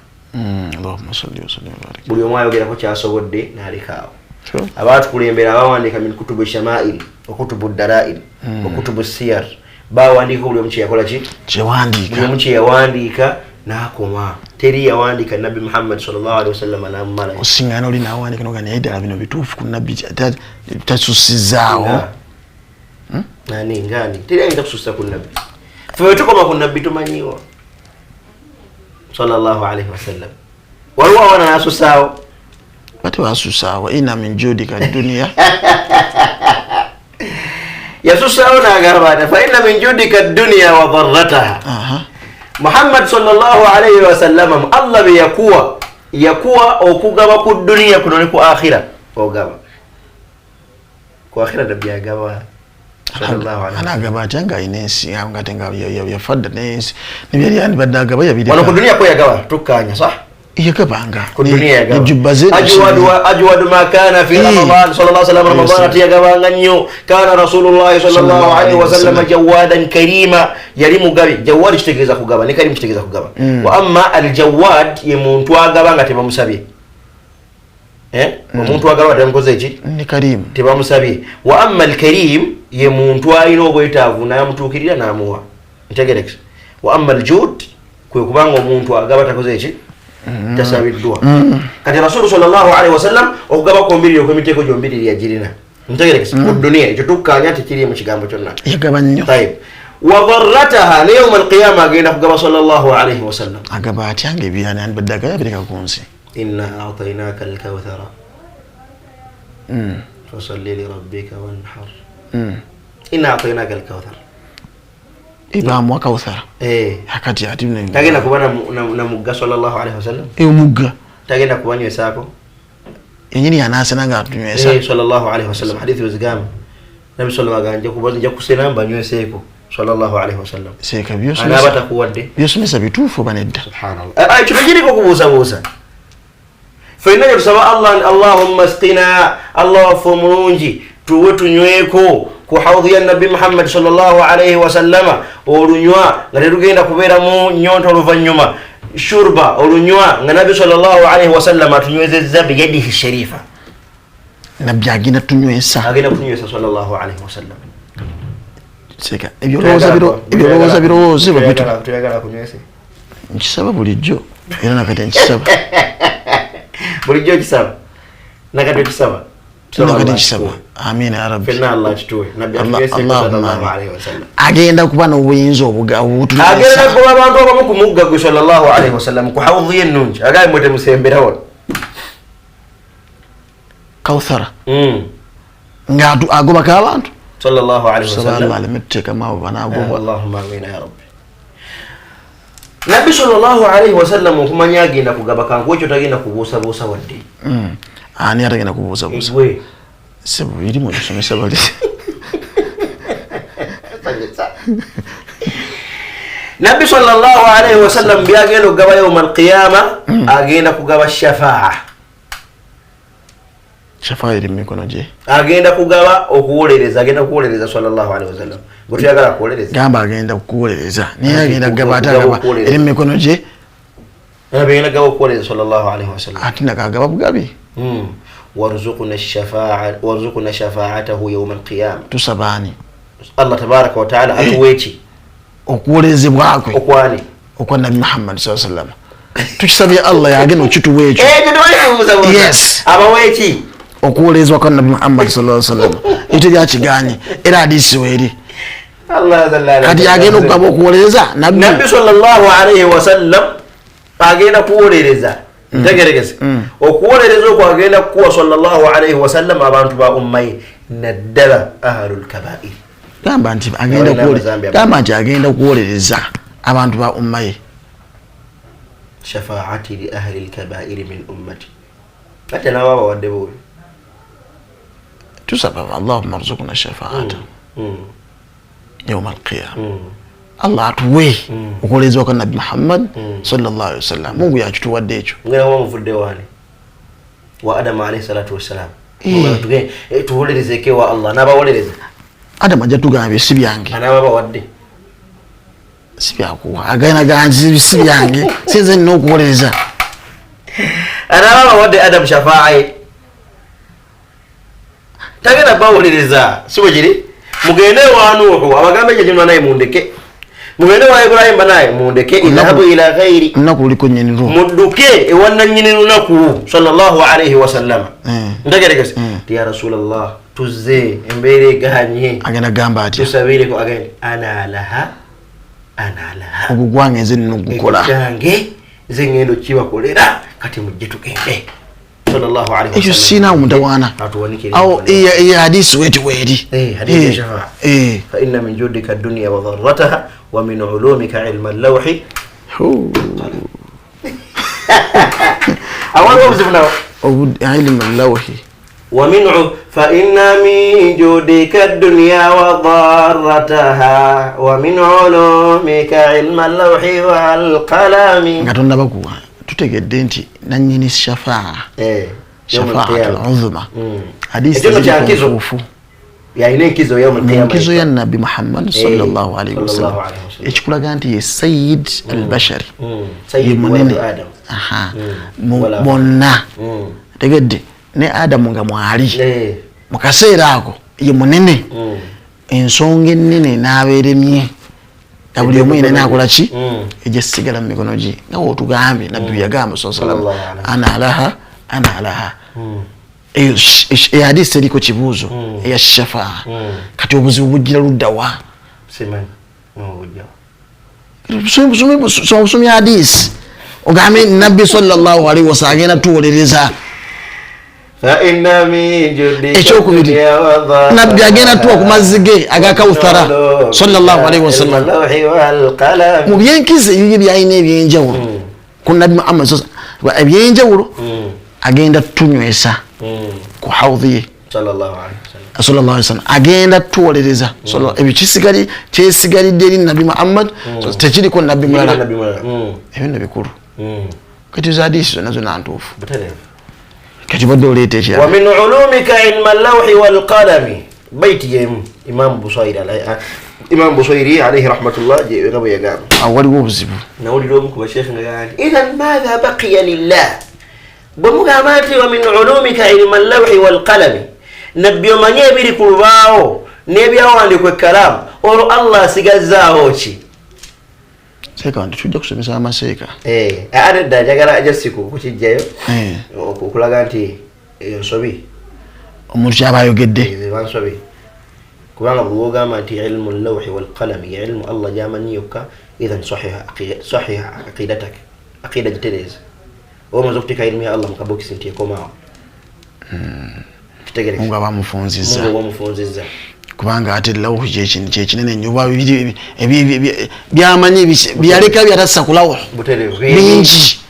Allahumma salli wa sallim wa barik. Buli omu ayogerako kyasobodde n'alekaawo. Abaatukulembera abawandiika min kutubu shamail wa kutubu dalail wa kutubu siyar bawandiika buli omu kyeyakola ki kyewandiika buli omu kyeyawandiika n'akoma. Teri yawandiika Nabbi Muhammad sallallahu alaihi wasallam n'amumalayo. Osingana oli n'awandiika noga naye ddala bino bituufu ku Nabbi tasussizaawo. Nani ngani teri ayinza kusussa ku Nabbi. Ffe tukoma ku Nabbi tumanyiwa sallallahu alaihi wasallam. Waliwo awana n'asusaawo bate basusaawo ina min judika dunia yasusaawo n'agamba nti fa inna min judika dunia wa dharrataha. Muhammad sallallahu alaihi wasallam Allah bye yakuwa okugaba ku dunia kuno ne ku akhira ogaba. Ku akhira nabbi agaba sallallahu alaihi. Ana agaba atya nga alina ensi nga ate nga yafa dda n'ensi nebyali yandibadde agaba yabireka. Wano ku duniya ko yagaba tukkaanya sah? Yagabanga ku duniya yagaba. Nejubba ze Ajwadu ma kana fi Ramadan sallallahu alaihi wasallam. Ramadan ati yagabanga nnyo. Kana Rasulullah sallallahu alaihi wasallam jawadan karima, yali mugabi. Jawad kitegeeza kugaba ne karim kitegeeza kugaba. Wa amma aljawad ye muntu agaba nga tebamusabye. Omuntu agaba tebamukoze eki? Ni karim. Tebamusabye. Wa amma alkarim ye muntu alina obwetaavu n'amutuukirira n'amuwa. Ntegerekese. Wa amma aljud kwe kubanga omuntu agaba takoze eki? Tasabiddwa. Kati Rasulu sallallahu alaihi wasallam okugaba kombiriri okw'emiteeko gyombiriri yagirina. Ntegerekese. Ku duniya ekyo tukkaanya tekiri mu kigambo kyonna. Yagaba nnyo. Tayib. Wa dharrataha ne yawm alqiyama agenda kugaba sallallahu alaihi wasallam. Agaba atya nga ebyana yandibadde agaba yabireka ku nsi. Inna a'tainaka alkawthara. Fasalli li rabbika wanhar. Inna a'tainaka alkawthar. Ibamuwa kawthara. Akati ati tagenda kuba na mugga sallallahu alaihi wasallam. Omugga tagenda kubanywesaako yenyini yanaasena nga atunywesa sallallahu alaihi wasallam. Hadithi wezigamba Nabi sallallahu alaihi wasallam nja kusena mbanyweseeko sallallahu alaihi wasallam. Seeka byosomesa anaaba takuwadde byosomesa bituufu oba nedda? Subhanallah. Ekyo tekiriko kubuusabuusa. Ffenna tusaba Allah, Allahumma sqina, Allah waffe omulungi tuwe tunyweko ku hawdhi ya Nabbi Muhammad sallallahu alaihi wasallama, olunywa nga tetugenda kubeeramu nnyonta oluvannyuma, shurba olunywa nga Nabbi sallallahu alaihi wasallama atunywezezza biyadihi sharifa. Nabbi agenda tunywesa, agenda kutunywesa sallallahu alaihi wasallam. Seeka ebyolowooza birowooze tuyagala kunywese. Nkisaba bulijjo era nakati nkisaba bulijjo okisaba nakati okisaba nakati nkisaba. Amina ya Rabbi. Fenna Allah kituwe Nabbi atunywese sallallahu alaihi wasallam. Agenda kuba n'obuyinza obutunyweesa, agenda kuba abantu abamu ku mugga gwe sallallahu alaihi wasallam ku hawdhi ennungi agaye mwe temusembera wano Kawthara nga agobako abantu sallallahu alaihi wasallam. Aleme tuteekamu abo banaagobwa. Allahumma amina ya Rabbi. Nabbi sallallahu alaihi wasallam okumanya agenda kugaba kanku ekyo tagenda kubuusabuusa wadde. Ani atagenda kubuusabuusa? Sebo birimu ebisomesa bali. Nabbi sallallahu alaihi wasallam byagenda okugaba yawma alqiyama agenda kugaba shafaa. Shafaa eri mu mikono gye. Agenda kugaba okuwolereza, agenda kuwolereza sallallahu alaihi wasallam. Gwe tuyagala kuwolereza. Gamba agenda kuwolereza. Naye agenda kugaba ate agaba eri mu mikono gye. Agenda kugaba okuwolereza sallallahu alaihi wasallam. Ate nakagaba bugabi. Warzuqna shafa'a, warzuqna shafa'atahu yawm alqiyama. Tusabaani. Allah tabaraka wa ta'ala atuwe ki? Okuwolerezebwa kwe. Okwani? Okwa Nabbi Muhammad sallallahu alaihi wasallam. Tukisabye Allah yagenda okituwa ekyo. Yes. Abawe ki? Okuwolerezebwa kwa Nabbi Muhammad sallallahu alaihi wasallam. Ekyo gyakiganye era hadisi weeri. Kati agenda okugaba okuwolereza Nabbi sallallahu alaihi wasallam agenda kuwolereza. Ntegerekese. Okuwolereza okwo agenda kukuwa sallallahu alaihi wasallam abantu ba umma ye naddala ahlul kabair. Gamba nti agenda kuwolereza abantu ba umma ye. Shafaati li ahli alkabair min ummati. Ate n'ababa wadde bubi. Tusaba Allahumma rzuqna shafaata yawma alqiyama. Allah atuwe okuwolerezebwa kwa Nabbi Muhammad sallallahu alaihi wasallam. Mungu yakituwadde ekyo. Ngera wa muvudde wani wa Adam alayhi salatu wassalam. Tuwolerezeke wa Allah n'abawolereza. Adam ajja tugamba si byange. Anaababa wadde si byakuwa agenda ganzi si byange sinze nina okuwolereza. Anaababa wadde Adam shafaa tagenda bawolereza si bwe kiri. Mugende wa Nuhu abagambe gye naye mundeke, mugende wa Ibrahim naye mundeke, idhabu ila ghairi, lunaku luliko nnyini lwo, mudduke ewa nannyini lunaku sallallahu alaihi wasallam. Ntegerekese ya Rasulallah tuzze embeera eganye. Agenda gamba atya? Tusabireko agende ana laha ana laha, ogwo gwange nze nina ogukola kyange nze ngendo kibakolera kati mujje tugende sallallahu alaihi wasallam. Ekyo sina omutawaana awo iya hadisi weti weeri. Hadithi ya shafaa. Fa inna min judika dunya wa dharrataha wa min ulumika ilma al-lawhi. Awali obuzibu nawo ilmu al-lawhi ومن فإن من جودك الدنيا وضارتها ومن علومك علم اللوح والقلم. Nga tonnabakuwa tutegedde nti nannyini shafaa shafaatul uzma hadisi ziri yalina enkizo enkizo ya Nabbi Muhammad sallallahu alaihi wasallam, ekikulaga nti ye Sayyid al-Bashari, ye munene bonna. Tegedde ne Adamu nga mwali mu kaseera ako ye munene, ensonga ennene n'abeeremye nga buli omu yenna akola ki egyesigala mu mikono gye, nga wootugambye Nabbi yagamba sallallahu alaihi wasallam, ana alaha ana alaha. Eyo hadisi eriko kibuuzo eya shafaa. Kati obuzibu bujjira ludda wa? Busomya hadisi ogambe Nabbi sallallahu alaihi wasallam agenda tuwolereza. Ekyokubiri, Nabbi agenda tuwa ku mazzi ge aga Kauthara sallallahu alaihi wasallam. Mu byenkizo ebyo byalina ebyenjawulo ku Nabbi Muhammad ebyenjawulo agenda tunywesa ku hawdhi ye sallallahu alaihi wasallam, agenda tuwolereza. Ebyo kyesigalidde eri Nabbi Muhammad, tekiriko Nabbi mulala. Ebyo nno bikulu. Kati zo hadisi zonna zonna ntuufu. Kati badde oleeta ekirala. Wa min ulumika ilma allawhi walqalami, baiti yemu Imam Busairi alayhi rahmatullah nga bwe yagamba. Awo waliwo obuzibu. Nawulira omu ku basheekhe nga gamba nti idhan madha baqiya lillah, bwe mugamba nti wa min ulumika ilma allawhi walqalami, Nabbi omanye ebiri ku lubaawo n'ebyawandiikwa ekkalaamu, olwo Allah asigazzaawo ki? Seeka nti tujja kusomesa amaseeka. Ate dda njagala jasiku kukijjayo okulaga nti ensobi omuntu kyaba ayogedde eba nsobi, kubanga buli w'ogamba nti ilmu llawhi walqalami ye ilmu Allah gy'amanyi yokka, idhan sahiha aqidatak, aqida gitereeza. Oba omaze okuteeka ilmu ya Allah mu kabokisi nti ekomaawo. Mungu aba amufunzizza. Mungu aba amufunzizza. Kubanga ate lawuhu kyekinene nnyo, byamanyi byaleka byatassa ku lawuhu bingi.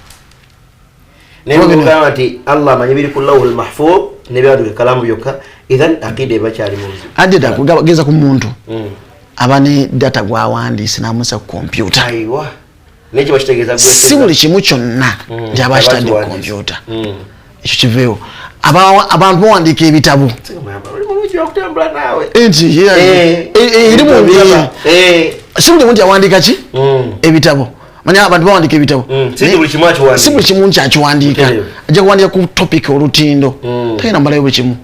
Naye bw'ogamba nti Allah amanyi biri ku lawuhu al-mahfudh n'ebyawandiikwa ekkalaamu byokka, idhan aqida eba kyali mu buzibu. Ate dda geza ku muntu aba ne data gw'awandiise n'amussa ku kompyuta. Aiwa. Nekyo bakitegeeza si buli kimu kyonna nti aba akitadde ku kompyuta. Ekyo kiveewo. Abantu bawandiika ebitabo. Nti si buli muntu awandiika ki ebitabo. Manya abantu bawandiika ebitabo, si buli kimu nti akiwandiika. Ajja kuwandiika ku topic olutindo, tagenda mumalayo buli kimu.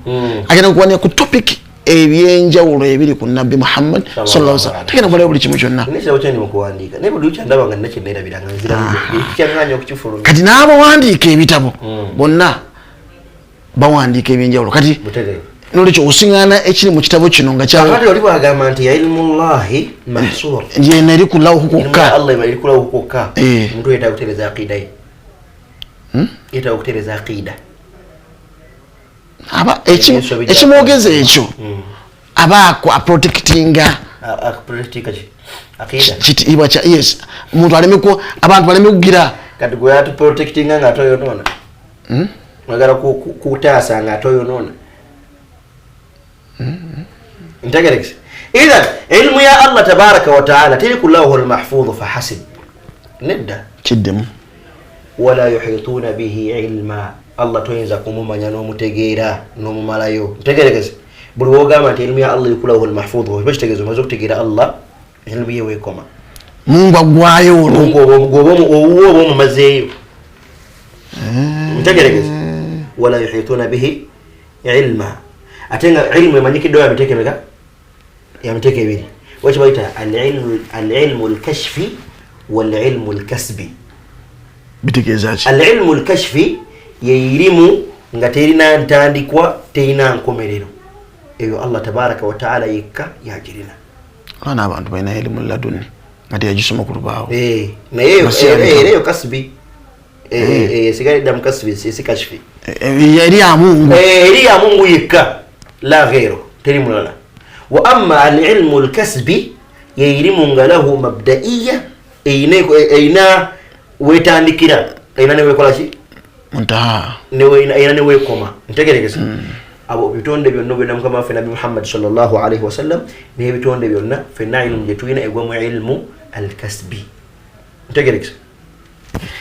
Agenda kuwandiika ku topic ebyenjawulo ebiri ku Nabbi Muhammad sallallahu alaihi wasallam, tagenda mumalayo buli kimu kyonna. Kati n'abawandiika ebitabo bonna bawandiika ebyenjawulo. Kati nolwekyo osiŋŋaana ekiri mu kitabo kino nga kati oli bw'agamba nti ilmullahi mahsur, yena eri ku lawuhu kwokka, Allah eri ku lawuhu kwokka, omuntu yeetaaga kutereeza aqida ye, yeetaaga kutereeza aqida. Aba ekimwogeza ekyo aba aprotectinga kitiibwa kya yes, omuntu aleme abantu baleme kugira. Kati gwe atuprotectinga nga ate oyonoona, oyagala kutaasa nga ate oyonoona. Ntegerekese. Idhan ilmu ya Allah tabaraka wa taala teri ku lawhu al-mahfudh fahasib, nedda kiddemu. Wala yuhituna bihi ilma, Allah toyinza kumumanya n'omutegeera n'omumalayo. Ntegerekese. Buli w'ogamba nti ilmu ya Allah eri ku lawhu al-mahfudh, oba kitegeeza omaze okutegeera Allah ilmu ye weekoma. Mungu aggwayo olwo owuwo oba omumazeeyo. Ntegerekese. Wala yuhituna bihi ilma, ate nga ilmu emanyikiddwa ya miteeko emeka? Ya miteeko ebiri. Waki bayita al-ilmu al-kashfi wal-ilmu al-kasbi. Bitegeeza ki? Al-ilmu al-kashfi ye irimu nga terina ntandikwa terina nkomerero, eyo Allah tabaraka wa taala yekka yagirina. Abaana abantu balina ilimu laduni nga teyagisoma ku lubaawo. Naye era eyo kasbi, esigalidda mu kasbi, si kashfi. Eri ya Mungu, eri ya Mungu yekka, la ghairu, teri mulala. Wa amma al-ilmu al-kasbi ye irimu nga lahu mabdaiya, eyina wetandikira, eyina newekola ki muntaha, eyina newekoma. Ntegerekese. Abo bitonde byonna byonna Mukama waffe Nabbi Muhammad sallallahu alaihi wasallam n'ebitonde byonna ffenna ilmu gye tulina egwa mu ilmu alkasbi. Ntegerekesa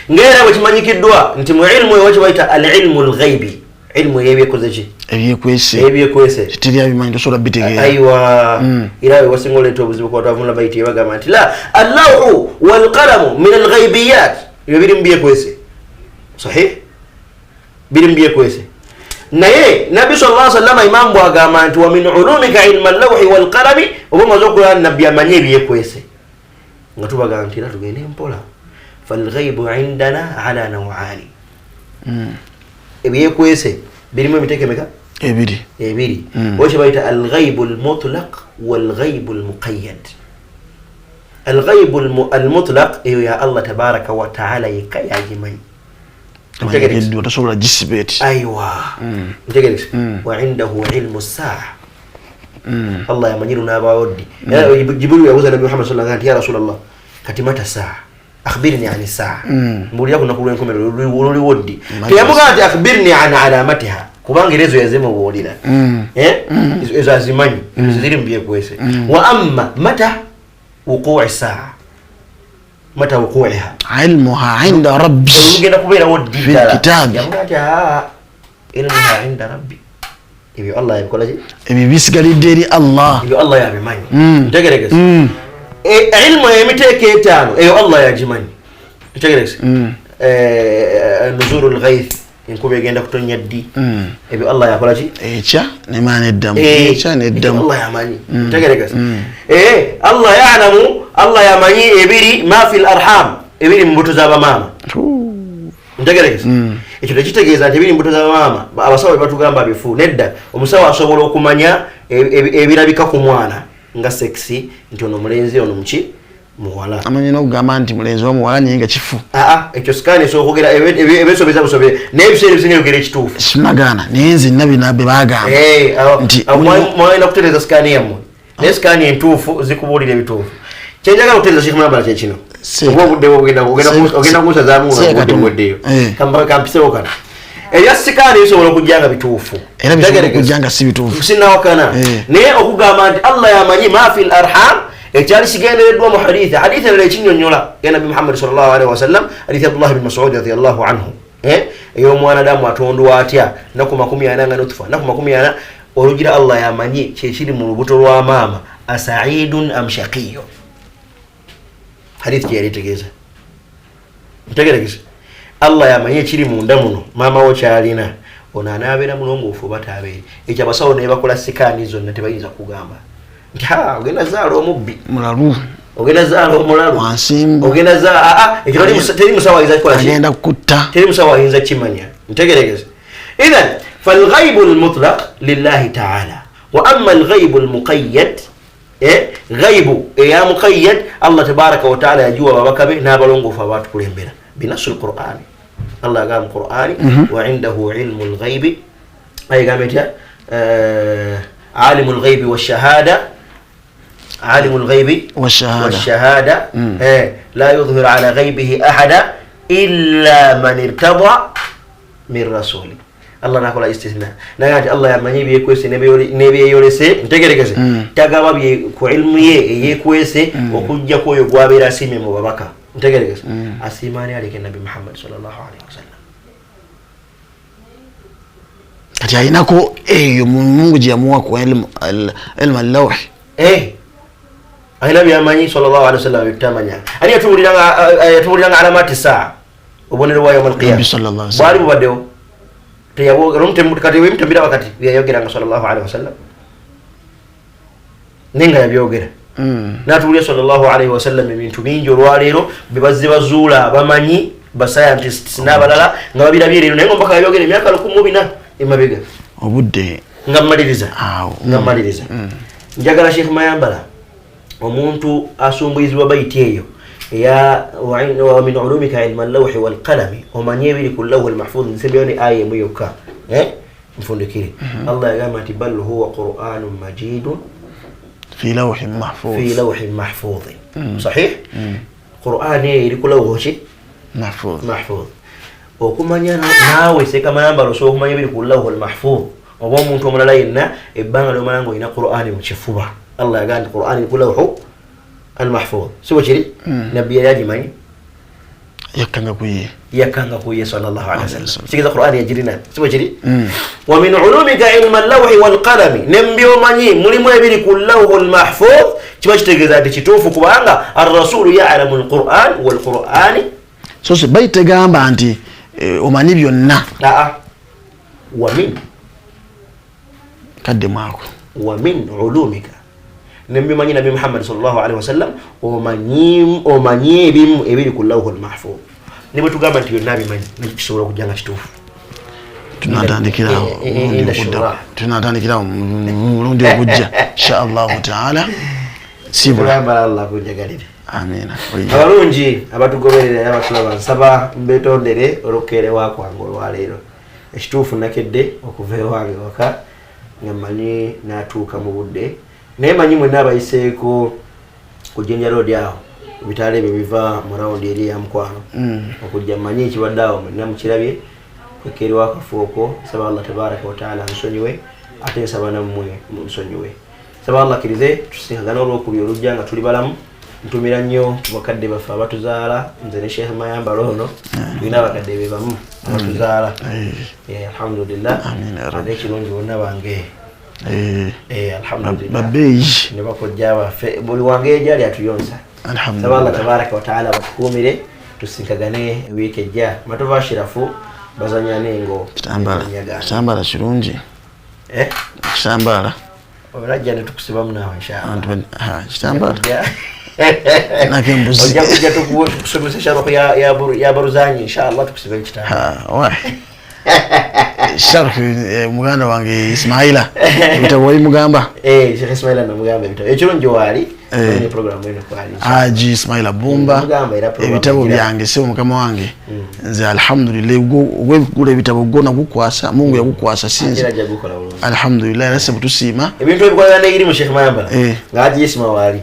ng'era bwe kimanyikiddwa nti mu ilmu eyo kibayita al ilmu alghaibi, ilmu ey'ebyekoze ki? Ebyekwese. Teri abimanyi, tosobola bitegeera. Aiwa, era we wasinga oleeta obuzibu ku batavunula bayiti, ebagamba nti la allawhu walqalamu min alghaibiyat, ebyo biri mu byekwese. Sahih, biri mu byekwese. Naye Nabbi sallallahu alaihi wasallam imamu bwagamba nti wa min ulumika ilma allawhi walqalami, oba omaze okulaba nabbi amanye ebyekwese, nga tubagamba nti era tugende mpola, falghaibu indana ala nawani. Ebyekwese birimu emiteeko emeka? Ebiri. Ebiri. Oba kye bayita alghaibu almutlaq walghaibu almuqayyad. Alghaibu almutlaq eyo ya Allah tabaraka wa taala yekka yagimanyi. Emanyikiddwa, tosobola gisiba eti. Aiwa, ntegerekesa, wa indahu ilmu saa, Allah yamanyi lunaabaawo ddi. Era Jibrilu yabuuza Nabbi Muhammad sallallahu alaihi wasallam nti ya Rasulallah, kati mata saa, akhbirni ani saa, mbuulira ku lunaku lw'enkomerero luliwo ddi. Teyamugamba nti akhbirni an alamatiha, kubanga era ezo yazimubuulira. Eh? Ezo azimanyi, ezo ziri mu byekwese. Wa amma mata wuqui saa, mata wuquiha, ilmuha inda rabbi, lugenda kubeerawo ddi Fil ddala. kitabi. Yamugamba nti aa, ilmuha inda rabbi, ebyo Allah yabikola ki? Ebyo bisigalidde eri Allah. Ebyo Allah yabimanyi. Ntegerekesa, ilmu emiteeko etaano eyo Allah yagimanyi. Ntegerekesa, nuzuru lghaith, enkuba egenda kutonya ddi, ebyo Allah yakola ki? Ekya nemaana eddamu, ekya neddamu. Allah yamanyi. Ntegerekesa, Allah yalamu, Allah yamanyi ebiri ma fi larham, ebiri mu mbuto z'abamaama. Ntegerekesa, ekyo tekitegeeza nti ebiri mu mbuto z'abamaama abasawo bebatugamba bifu. Nedda, omusawo asobola okumanya ebirabika ku mwana nga sex, nti ono mulenzi, ono muki, muwala. Amanyi n'okugamba nti mulenzi wa muwala, naye nga kifu. Aa, ekyo scan esobola okwogera ebesobeza busobe, naye ebiseera ebisinga yogera ekituufu. Sinagaana, naye nze nna bina bye bagamba nti Mwalina kutereeza scan yammwe, naye scan entuufu zikubuulira ebituufu. Kyenjagala okutereeza, Sheikh Mulambala, kyekino. Oba obudde ogenda kunsazaamu nga obudde buweddeyo. Kampisewo kano. Ebya scan bisobola okujja nga bituufu, era bisobola okujja nga si bituufu. Sinawakana, naye okugamba nti Allah yamanyi ma fi l arham, ekyali kigendereddwa mu hadithi, hadithi endala ekinyonyola ya Nabbi Muhammadi sallallahu alaihi wasallam, hadithi Abdullah bin Masudi radiallahu anhu, ey'omwana damu atondwa atya, naku 40 nga nutfa, naku 40 olugira. Allah yamanyi kyekiri mu lubuto lwa maama, asaidun am shaqiyun. Hadithi kyeyali etegeeza, ntegeregese, Allah yamanyi ekiri munda muno maama wo kyalina, ono anaabeera mulongoofu oba taabeere. Ekyo abasawo naye bakola scan zonna tebayinza kugamba nti ha, ogenda zaala omubbi, mulalu, ogenda zaala omulalu, wansimbu, ogenda za aa, ekyo teri musawo ayinza kukola ki? Agenda kutta. Teri musawo ayinza kimanya. Ntegeregese, idhan falghaibu lmutlaq lillahi taala, wa amma alghaibu almuqayyad, ghaibu eya muqayyad, Allah tabaraka wataala yagiwa ababaka be n'abalongoofu abatukulembera binasu lqurani. Allah agamba mu Qurani, wa indahu ilmu lghaibi, ayigamba etya? Alimu lghaibi washahada, alimu lghaibi والشهادة. والشهادة لا يظهر على غيبه أحدا إلا من ارتضى من رسول. Allah nakola istithna, naye nti Allah yamanyi ebyekwese n'ebyeyolese. Ntegerekese, tagaba ku ilmu ye eyekwese okujjako oyo gwabeera asiimye mu babaka. Ntegerekese, asiima ani? Aleke Nabbi Muhammad sallallahu alaihi wasallam. Kati alinako eyo Mungu gye yamuwa ku ilmu allawhi. Alina byamanyi sallallahu alaihi wasallam byetutamanya. Ani yatubuuliranga alamati saa, obubonero bwa yauma Nabbi sallallahu alaihi alqiyama? Bwali bubaddewo, kati wemutembera wakati byeyayogeranga sallallahu alaihi wasallam, naye nga yabyogera natuwulira sallallahu alaihi wasallam ebintu bingi olwaleero bye bazze bazuula abamanyi ba scientists n'abalala nga babirabye leero, naye nga omubaka yabyogera emyaka 1400 emabega. Obudde. Nga mmaliriza, awo. Nga mmaliriza, njagala Sheikh Mayambala, omuntu asumbuyizibwa bayiti eyo eya wa min ulumika ilma llawhi walqalami, omanye ebiri ku llawhi lmahfudh, nsembyeyo ne aya emu yokka, nfundikire. Allah yagamba nti bal huwa quranun majidun fi lawhin mahfuz. Fi lawhin mahfudhin. Sahih, Qur'ani eyo eri ku lawhu ki? Mahfuz. Mahfudh. Okumanya naawe sekamayambala osobola okumanya ebiri ku lawhu lmahfudh Oba omuntu omulala yenna ebbanga lyomala ng'olina Qur'ani mu kifuba. Allah yagamba nti Qur'ani ku lawhu al-mahfuz. Si bwe kiri? Nabbi yali agimanyi? Yakkanga ku ye. Yakkanga ku ye sallallahu alaihi wasallam. Kitegeeza Qur'ani yagirina. Si bwe kiri? Wa min ulumika ilma al-lawhi wal-qalami. Ne mu by'omanyi mulimu ebiri ku lawhu al-mahfuz, kiba kitegeeza nti kituufu kubanga ar-rasulu ya'lamu al-Qur'an wal-Qur'ani. So si bayite tegamba nti omanyi byonna. Wa min kadde mwako. Wa min ulumika. Ne mbimanyi Nabi Muhammad sallallahu alaihi wasallam omanyi ebimu ebiri ku lawhul mahfuz. Ne bwe tugamba nti byonna abimanyi nakyo kisobola okujja nga kituufu. Tunatandikirawo mulundi ogujja insha Allahu taala. Sibula Allah kunjagalire. Amina. Abalungi abatugoberera abatulaba nsaba mbetondere olwokukeerewa kwange olwaleero. Ekituufu nakedde okuva ewange waka nga mmanyi n'atuuka mu budde. Naye manyi mwenna abayiseeko ku Jinja Road awo ebitaala ebyo biva mu rawundi eri eya mukwano okujja mmanyi ekibadde awo mwenna mukirabye kwekeerewa akafuuko. Nsaba Allah tabaraka wa taala ansonyiwe ate nsaba nammwe munsonyiwe. Nsaba Allah akkirize tusinkagane olwokubiri olujja nga tuli balamu. Ntumira nnyo ku bakadde baffe abatuzaala, nze ne Sheikh Mayambala ono tulina abakadde be bamu abatuzaala. Alhamdulillah. Ate ekirungi bonna bange. Alhamdulillah. Babeeyi. Ne bakojja baffe buli wange gyali atuyonsa. Alhamdulillah. Nsaba Allah tabaraka wa taala batukuumire tusinkagane wiiki ejja. Matovu Ashirafu bazanya n'engo. Kitambala kirungi. Kitambala. Olajja ne tukusibamu naawe inshallah. Kitambala. Nakembuzi. Ojja kujja tukusomesa sharhu ya Baruzanyi inshallah tukusibe ekitambala. Sharhu muganda wange Ismaila ebitabo wali mugamba. Sheikh Ismaila namugamba ebitabo. Ekirungi waali ne program eno kwali. Haji Ismaila Bumba ebitabo byange sebo mukama wange. Nze alhamdulillah ogwegula ebitabo gona gukwasa Mungu yagukwasa sinze. Alhamdulillah era sebo tusiima. Ebintu ebikolera ne irimu Sheikh Mayambala. Nga Haji Ismaila waali.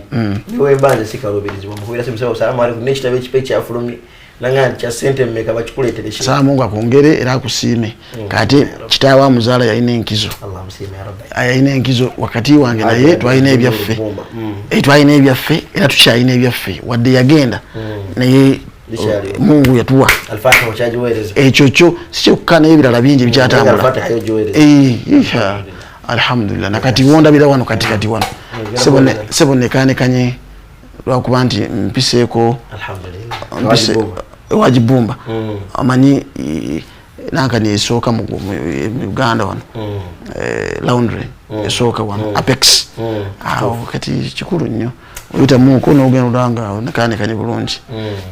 Niwe mbanje sikalubirizibwa mukubira simusaba salamu alaykum n'ekitabo ekipa ekyafulumye. Nanga kya sente mmeka bakikuleetere Sheikh. Saba Mungu akwongere era akusiime. Kati kitaawe amuzaala yalina enkizo. Allah amusiime ya Rabbi. Yalina enkizo wakati wange naye twalina ebyaffe. Twalina ebyaffe era tukyalina ebyaffe wadde yagenda naye Mungu yatuwa. Al-Fatiha okyagiweereza. Ekyo kyo si kyokka n'ebirala bingi ebikyatambula. Al-Fatiha yogiweereza. Alhamdulillah. Nakati wondabira wano kati wano. Sebo nekaanekanye lwakuba nti mpiseeko. Alhamdulillah. Wajibumba. Amanyi nankani esooka mu Uganda wano. Laundry esooka wano Apex. Awo kati kikulu nnyo. Oyita muko n'ogenda olanga nekaanekanye bulungi.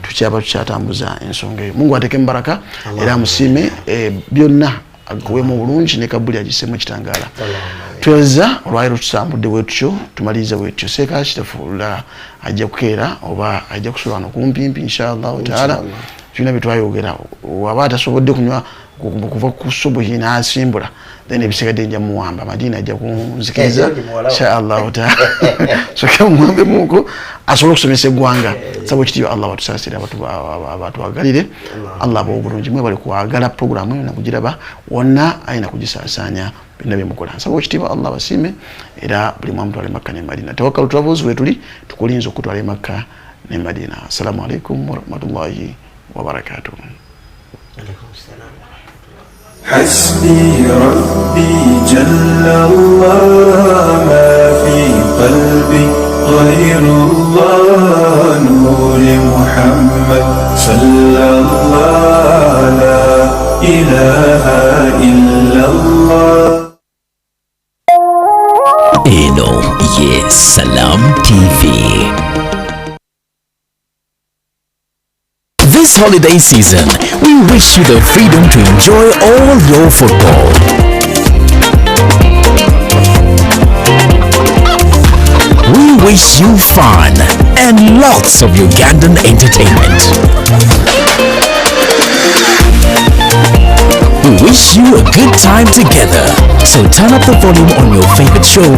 Tukyaba tukyatambuza ensonga eyo. Mungu ateeke mubaraka era amusiime byonna akuweemu bulungi ne kabuli agisseemu ekitangaala. Tweza olwaleero tutambudde bwe tutyo tumaliriza bwe tutyo. Seeka Ashirafu ajja kukeera oba ajja kusula wano kumpimpi inshallah taala. Tulina bye twayogera waba atasobodde kunywa kuva ku subuhi n'asimbula then ebisigadde nja muwamba Madina ajja kunzikiriza inshallah taala. So kamuwambe muko asobole okusomesa eggwanga. Saba ekitiibwa Allah batusaasire abatwagalire. Allah abawe obulungi mwe bali kwagala programu eno nakugiraba wonna alina kugisaasaanya byonna bye mukola. Nsaba ekitiibwa Allah basiime era buli mwamu twale Makka ne Madina. Tawakkal Travels wetuli tukulinza okutwala e Makka ne Madina. Assalamu alaikum warahmatullahi wabarakatuh. Alaikum salam. حسبي ربي جل الله ما في قلبي غير الله نور محمد صلى الله لا إله إلا الله. Eno ye Salam TV. This holiday season, we wish you the freedom to enjoy all your football. We wish you fun and lots of Ugandan entertainment. We wish you a good time together. So turn up the volume on your favorite show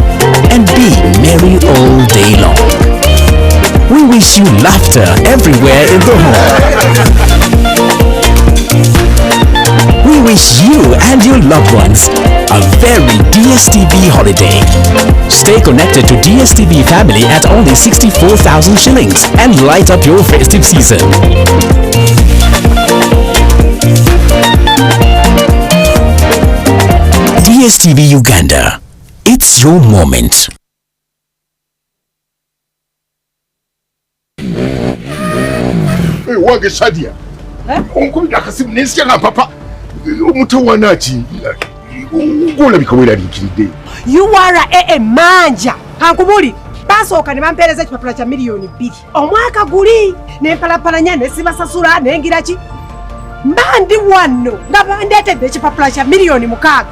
and be merry all day long. We wish you laughter everywhere in the home. We wish you and your loved ones a very DSTV holiday. Stay connected to DSTV family at only 64,000 shillings and light up your festive season. DSTV Uganda. It's your moment. Wange Shadia, onkubira akasimu nensitya nga mpapa omutawaana ki gwolabika weeraliikiridde. URA emanja kankubuli basooka ne bampeereza ekipapula kya miliyoni 2 omwaka guli nempalapalanya nesibasasula nengira ki mba ndi wano nga bandeetedde ekipapula kya miliyoni 6.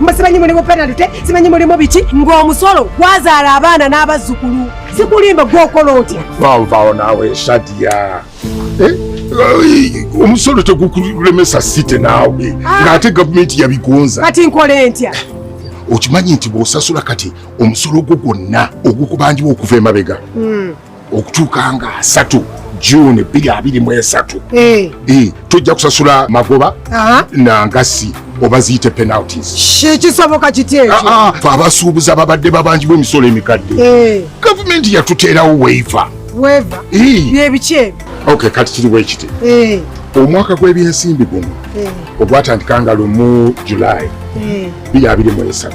Mba simanyi mulimu penalty, simanyi mulimu biki, ng'omusolo gwazaala abaana n'abazzukulu. Sikulimba, gwokola otya? Vaawo naawe Shadia. Omusolo tegukulemesa site naawe, ng'ate gavumenti yabigonza. Kati nkole ntya? Okimanyi nti bw'osasula kati omusolo gwo gwonna ogukubanjibwa okuva emabega okutuuka nga 3 June 2023, tojja kusasula magoba nangasi oba ziyite penalties. Kisoboka kiti ekyo? Fe abasuubuzi ababadde babanjibwa emisolo emikadde, gavumenti yatuteerawo waiver. Waiver byebiki ebyo? Okay, kati kiri bwekiti. Omwaka gw'ebyensimbi guno ogwatandika nga 1 July 2023,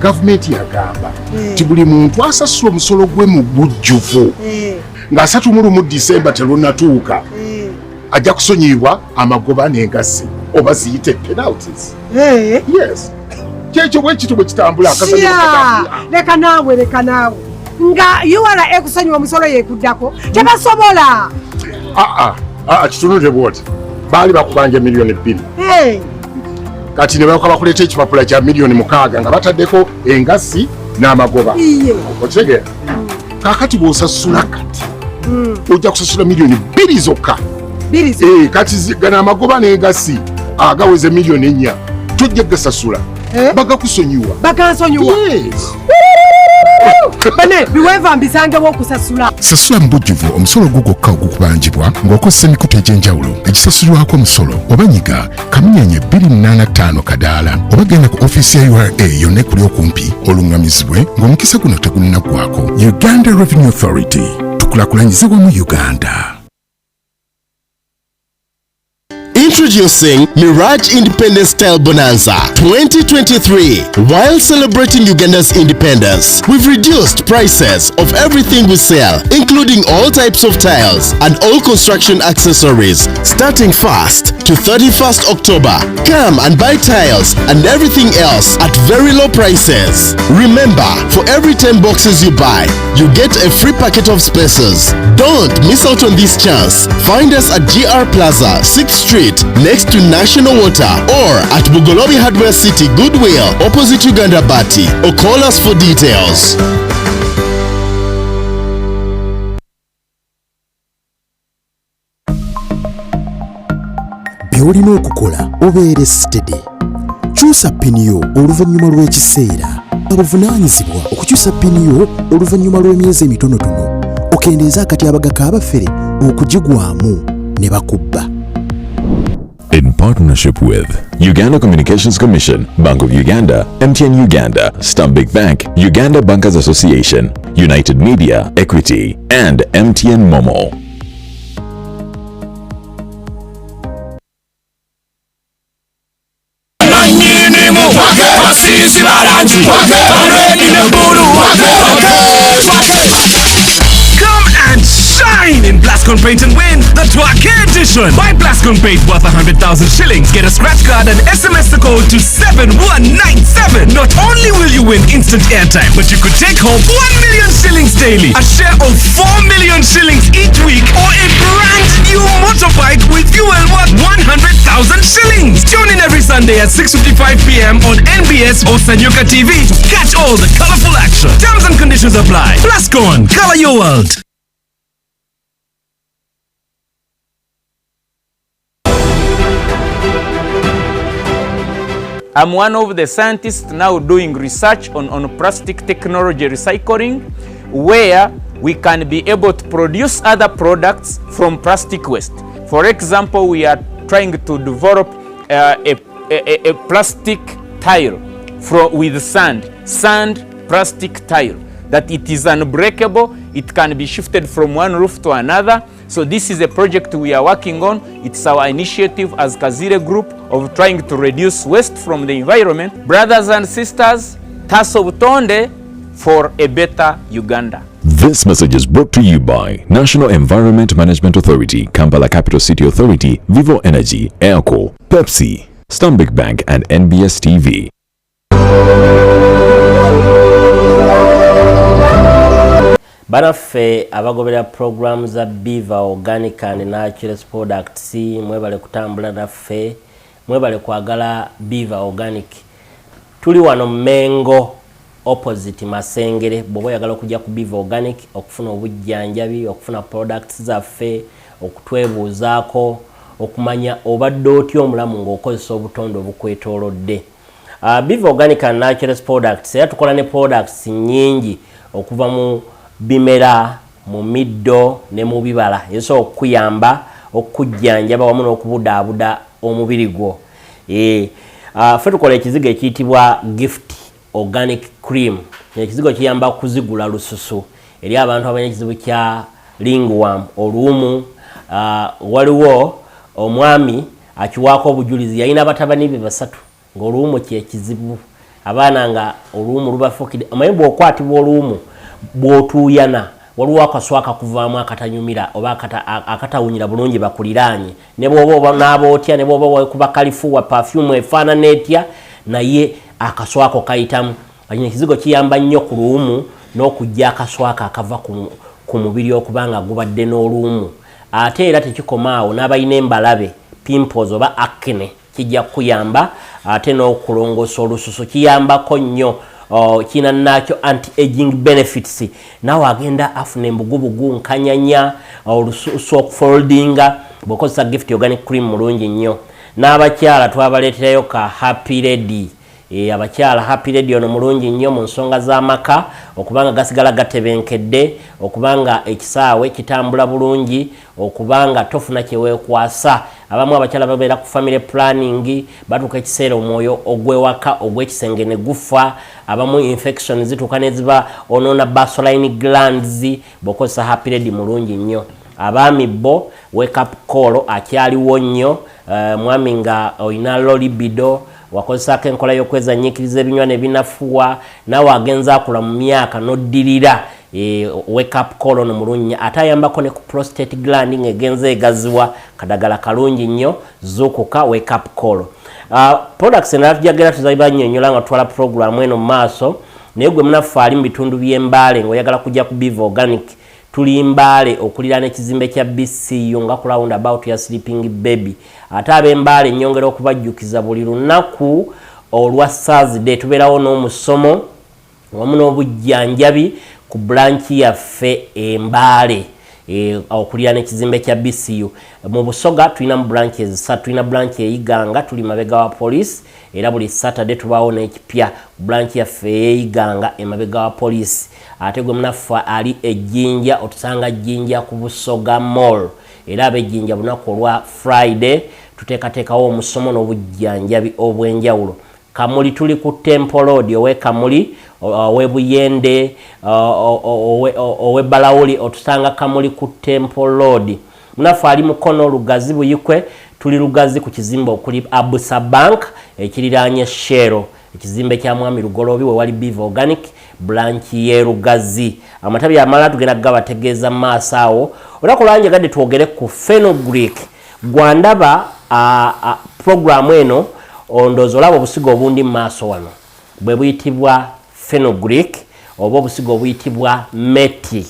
gavumenti yagamba nti buli muntu asasula omusolo gwe mu bujjuvu nga 31 Disemba terunnatuuka ajja kusonyiyibwa amagoba n'engassi oba ziyite penalties. Yes, kyekyo bwekityo bwe kitambula. Shia, leka naawe, leka naawe, nga URA ekusonyiwa omusolo yekuddako, tebasobola. Aa, kitunule bwoti, baali bakubanja miliyoni 2, kati ne bakola bakuleeta ekipapula kya miliyoni 6 nga bataddeko engassi n'amagoba. Okitegeera? Kaakati bw'osasula kati ojja kusasula miliyoni 2 zokka. Bbiri? Kati gano amagoba n'engassi agaweza miliyoni 4 tojja gasasula, bagakusonyiwa. Bagansonyiwa? Yes. Bane biweva mbisangewo okusasula. Sasula mu bujjuvu omusolo gwo gwokka ogukubanjibwa ng'okozesa emikutu egy'enjawulo egisasulwako omusolo, oba nyiga kamunyenye 285 kadaala, oba genda ku ofiisi ya URA yonna ekuli okumpi oluŋŋamizibwe ng'omukisa guno tegunnaggwako. Uganda Revenue Authority, tukulaakulanyize wamu Uganda. Introducing Mirage Independence Style Bonanza 2023. While celebrating Uganda's independence, we've reduced prices of everything we sell, including all types of tiles and all construction accessories, starting 1st to 31st October. Come and buy tiles and everything else at very low prices. Remember, for every 10 boxes you buy, you get a free packet of spacers. Don't miss out on this chance. Find us at GR Plaza, 6th Street, next to National Water, or at Bugolobi Hardware City, Goodwill, opposite Uganda Bati, or call us for details. By'olina okukola obeere steady. Kyusa pini yo oluvannyuma lw'ekiseera. Obuvunaanyizibwa okukyusa pini yo oluvannyuma lw'emyezi emitonotono okendeeza akatyabaga k'abafere okugigwamu ne bakubba. In partnership with Uganda Communications Commission, Bank of Uganda, MTN Uganda, Stanbic Bank, Uganda Bankers Association, United Media, Equity, and MTN Momo. Nanyinimu basiizi balangi ba red ne blue. Come and shine in Plascon Paint and win the Twake Edition. Buy Plascon Paint worth 100,000 shillings. Get a scratch card and SMS the code to 7197. Not only will you win instant airtime, but you could take home 1 million shillings daily, a share of 4 million shillings each week, or a brand new motorbike with fuel worth 100,000 shillings. Tune in every Sunday at 6:55 p.m. on NBS or Sanyuka TV to catch all the colorful action. Terms and conditions apply. Plascon, color your world. I'm one of the scientists now doing research on plastic technology recycling, where we can be able to produce other products from plastic waste. For example, we are trying to develop a plastic tile. with sand, sand plastic tile, that it is unbreakable, it can be shifted from one roof to another. So this is a project we are working on. It's our initiative as Kazaire Group of trying to reduce waste from the environment. Brothers and sisters, Taso Butonde for a better Uganda. This message is brought to you by National Environment Management Authority, Kampala Capital City Authority, Vivo Energy, Airco, Pepsi, Stanbic Bank and NBS TV. Banaffe abagobera program za Biva Organic and Natural Products, mwebale kutambula naffe, mwebale kwagala Biva Organic. Tuli wano Mengo opposite Masengere. Bw'oba oyagala okujja ku Biva Organic okufuna obujjanjabi, okufuna products zaffe, okutwebuuzaako, okumanya obadde otya omulamu ng'okozesa obutonde obukwetoolodde. Biva Organic and Natural Products era tukola ne products nnyingi okuva mu bimera, mu middo ne mu bibala ezisobola okukuyamba okukujjanjaba wamu n'okubudaabuda omubiri gwo. Ffe tukola ekizigo ekiyitibwa Gift Organic Cream. Ekizigo kiyamba kuzigula lususu eri abantu abalina ekizibu kya ringworm, oluwumu. Waliwo omwami akiwaako obujulizi, yalina batabani be basatu ng'oluwumu kye kizibu, abaana nga oluwumu lubafukidde. Omanyi bw'okwatibwa oluwumu bw'otuuyana waliwo akaswa akakuvaamu akatanyumira oba akatawunyira bulungi bakuliraanye, ne bw'oba naaba otya, ne bw'oba wekuba kalifuwa perfume efaanana etya, naye akaswa ako kayitamu. Kino ekizigo kiyamba nnyo ku luwumu n'okujja akaswa ako akava ku mubiri okuba nga gubadde n'oluwumu. Ate era tekikoma awo, n'abalina embalabe, pimples oba acne, kijja kukuyamba ate n'okulongoosa olususu kiyambako nnyo. Kirina nakyo anti-aging benefits, naawe agenda afuna embugubugu, nkanyanya, olususu okufoldinga. Bw'okozesa Gift Organic Cream mulungi nnyo. N'abakyala twabaleeterayo ka Happy Lady. Abakyala Happy Lady ono mulungi nnyo mu nsonga z'amaka, okubanga gasigala gatebenkedde, okubanga ekisaawe kitambula bulungi, okubanga tofuna kyeweekwasa. Abamu abakyala babeera ku family planning, batuuka ekiseera omwoyo ogw'ewaka ogw'ekisenge ne gufa. Abamu infection zituuka ne ziba onoona Bartholin glands. Bw'okozesa Happy Lady mulungi nnyo. Abaami bo wake up call akyaliwo nnyo. Mwami nga olina low libido, wakozesaako enkola y'okwezanyiikiriza ebinywa ne binafuwa, naawe agenza akula mu myaka n'oddirira, wake up call ono mulungi nnyo. Ate ayambako ne ku prostate gland ng'egenza egaziwa, kadagala kalungi nnyo, zuukuka wake up call. Products endala tujagera tuzabannyonnyola nga tutwala program eno mu maaso. Naye gwe munaffe ali mu bitundu by'Embaale ng'oyagala kujja ku Biva Organic, tuli Mbaale okuliraana ekizimbe kya BCU nga ku round about ya Sleeping Baby. Ate ab'Embaale nnyongera okubajjukiza, buli lunaku olwa Thursday tubeerawo n'omusomo wamu n'obujjanjabi ku branch yaffe Embaale, okuliraana ekizimbe kya BCU. Mu Busoga tulina mu branches ssatu. Tulina branch eyiganga, tuli mabega wa police, era buli Saturday tubaawo n'ekipya branch yaffe eyiganga emabega wa police. Ate gwe munaffe ali Ejjinja, otusanga Jjinja ku Busoga Mall, era ab'Ejjinja bunaku olwa Friday tuteekateekawo omusomo n'obujjanjabi obw'enjawulo. Kamuli tuli ku Temple Road, owe Kamuli, owe Buyende, owe Balawuli, otusanga Kamuli ku Temple Road. Munaffe ali Mukono, Lugazi, Buyikwe, tuli Lugazi ku kizimbe okuli Abusa Bank ekiriraanye Shell, ekizimbe kya Mwami Lugolobi, we wali Biva Organic branch ye Lugazi. Amatabi amalala tugenda kugabategeeza mu maaso awo. Olunaku lwanjagadde twogere ku fenugreek. Gwandaba programu eno, ondoozi olaba obusigo obundi mu maaso wano bwe buyitibwa fenugreek oba obusigo obuyitibwa methi.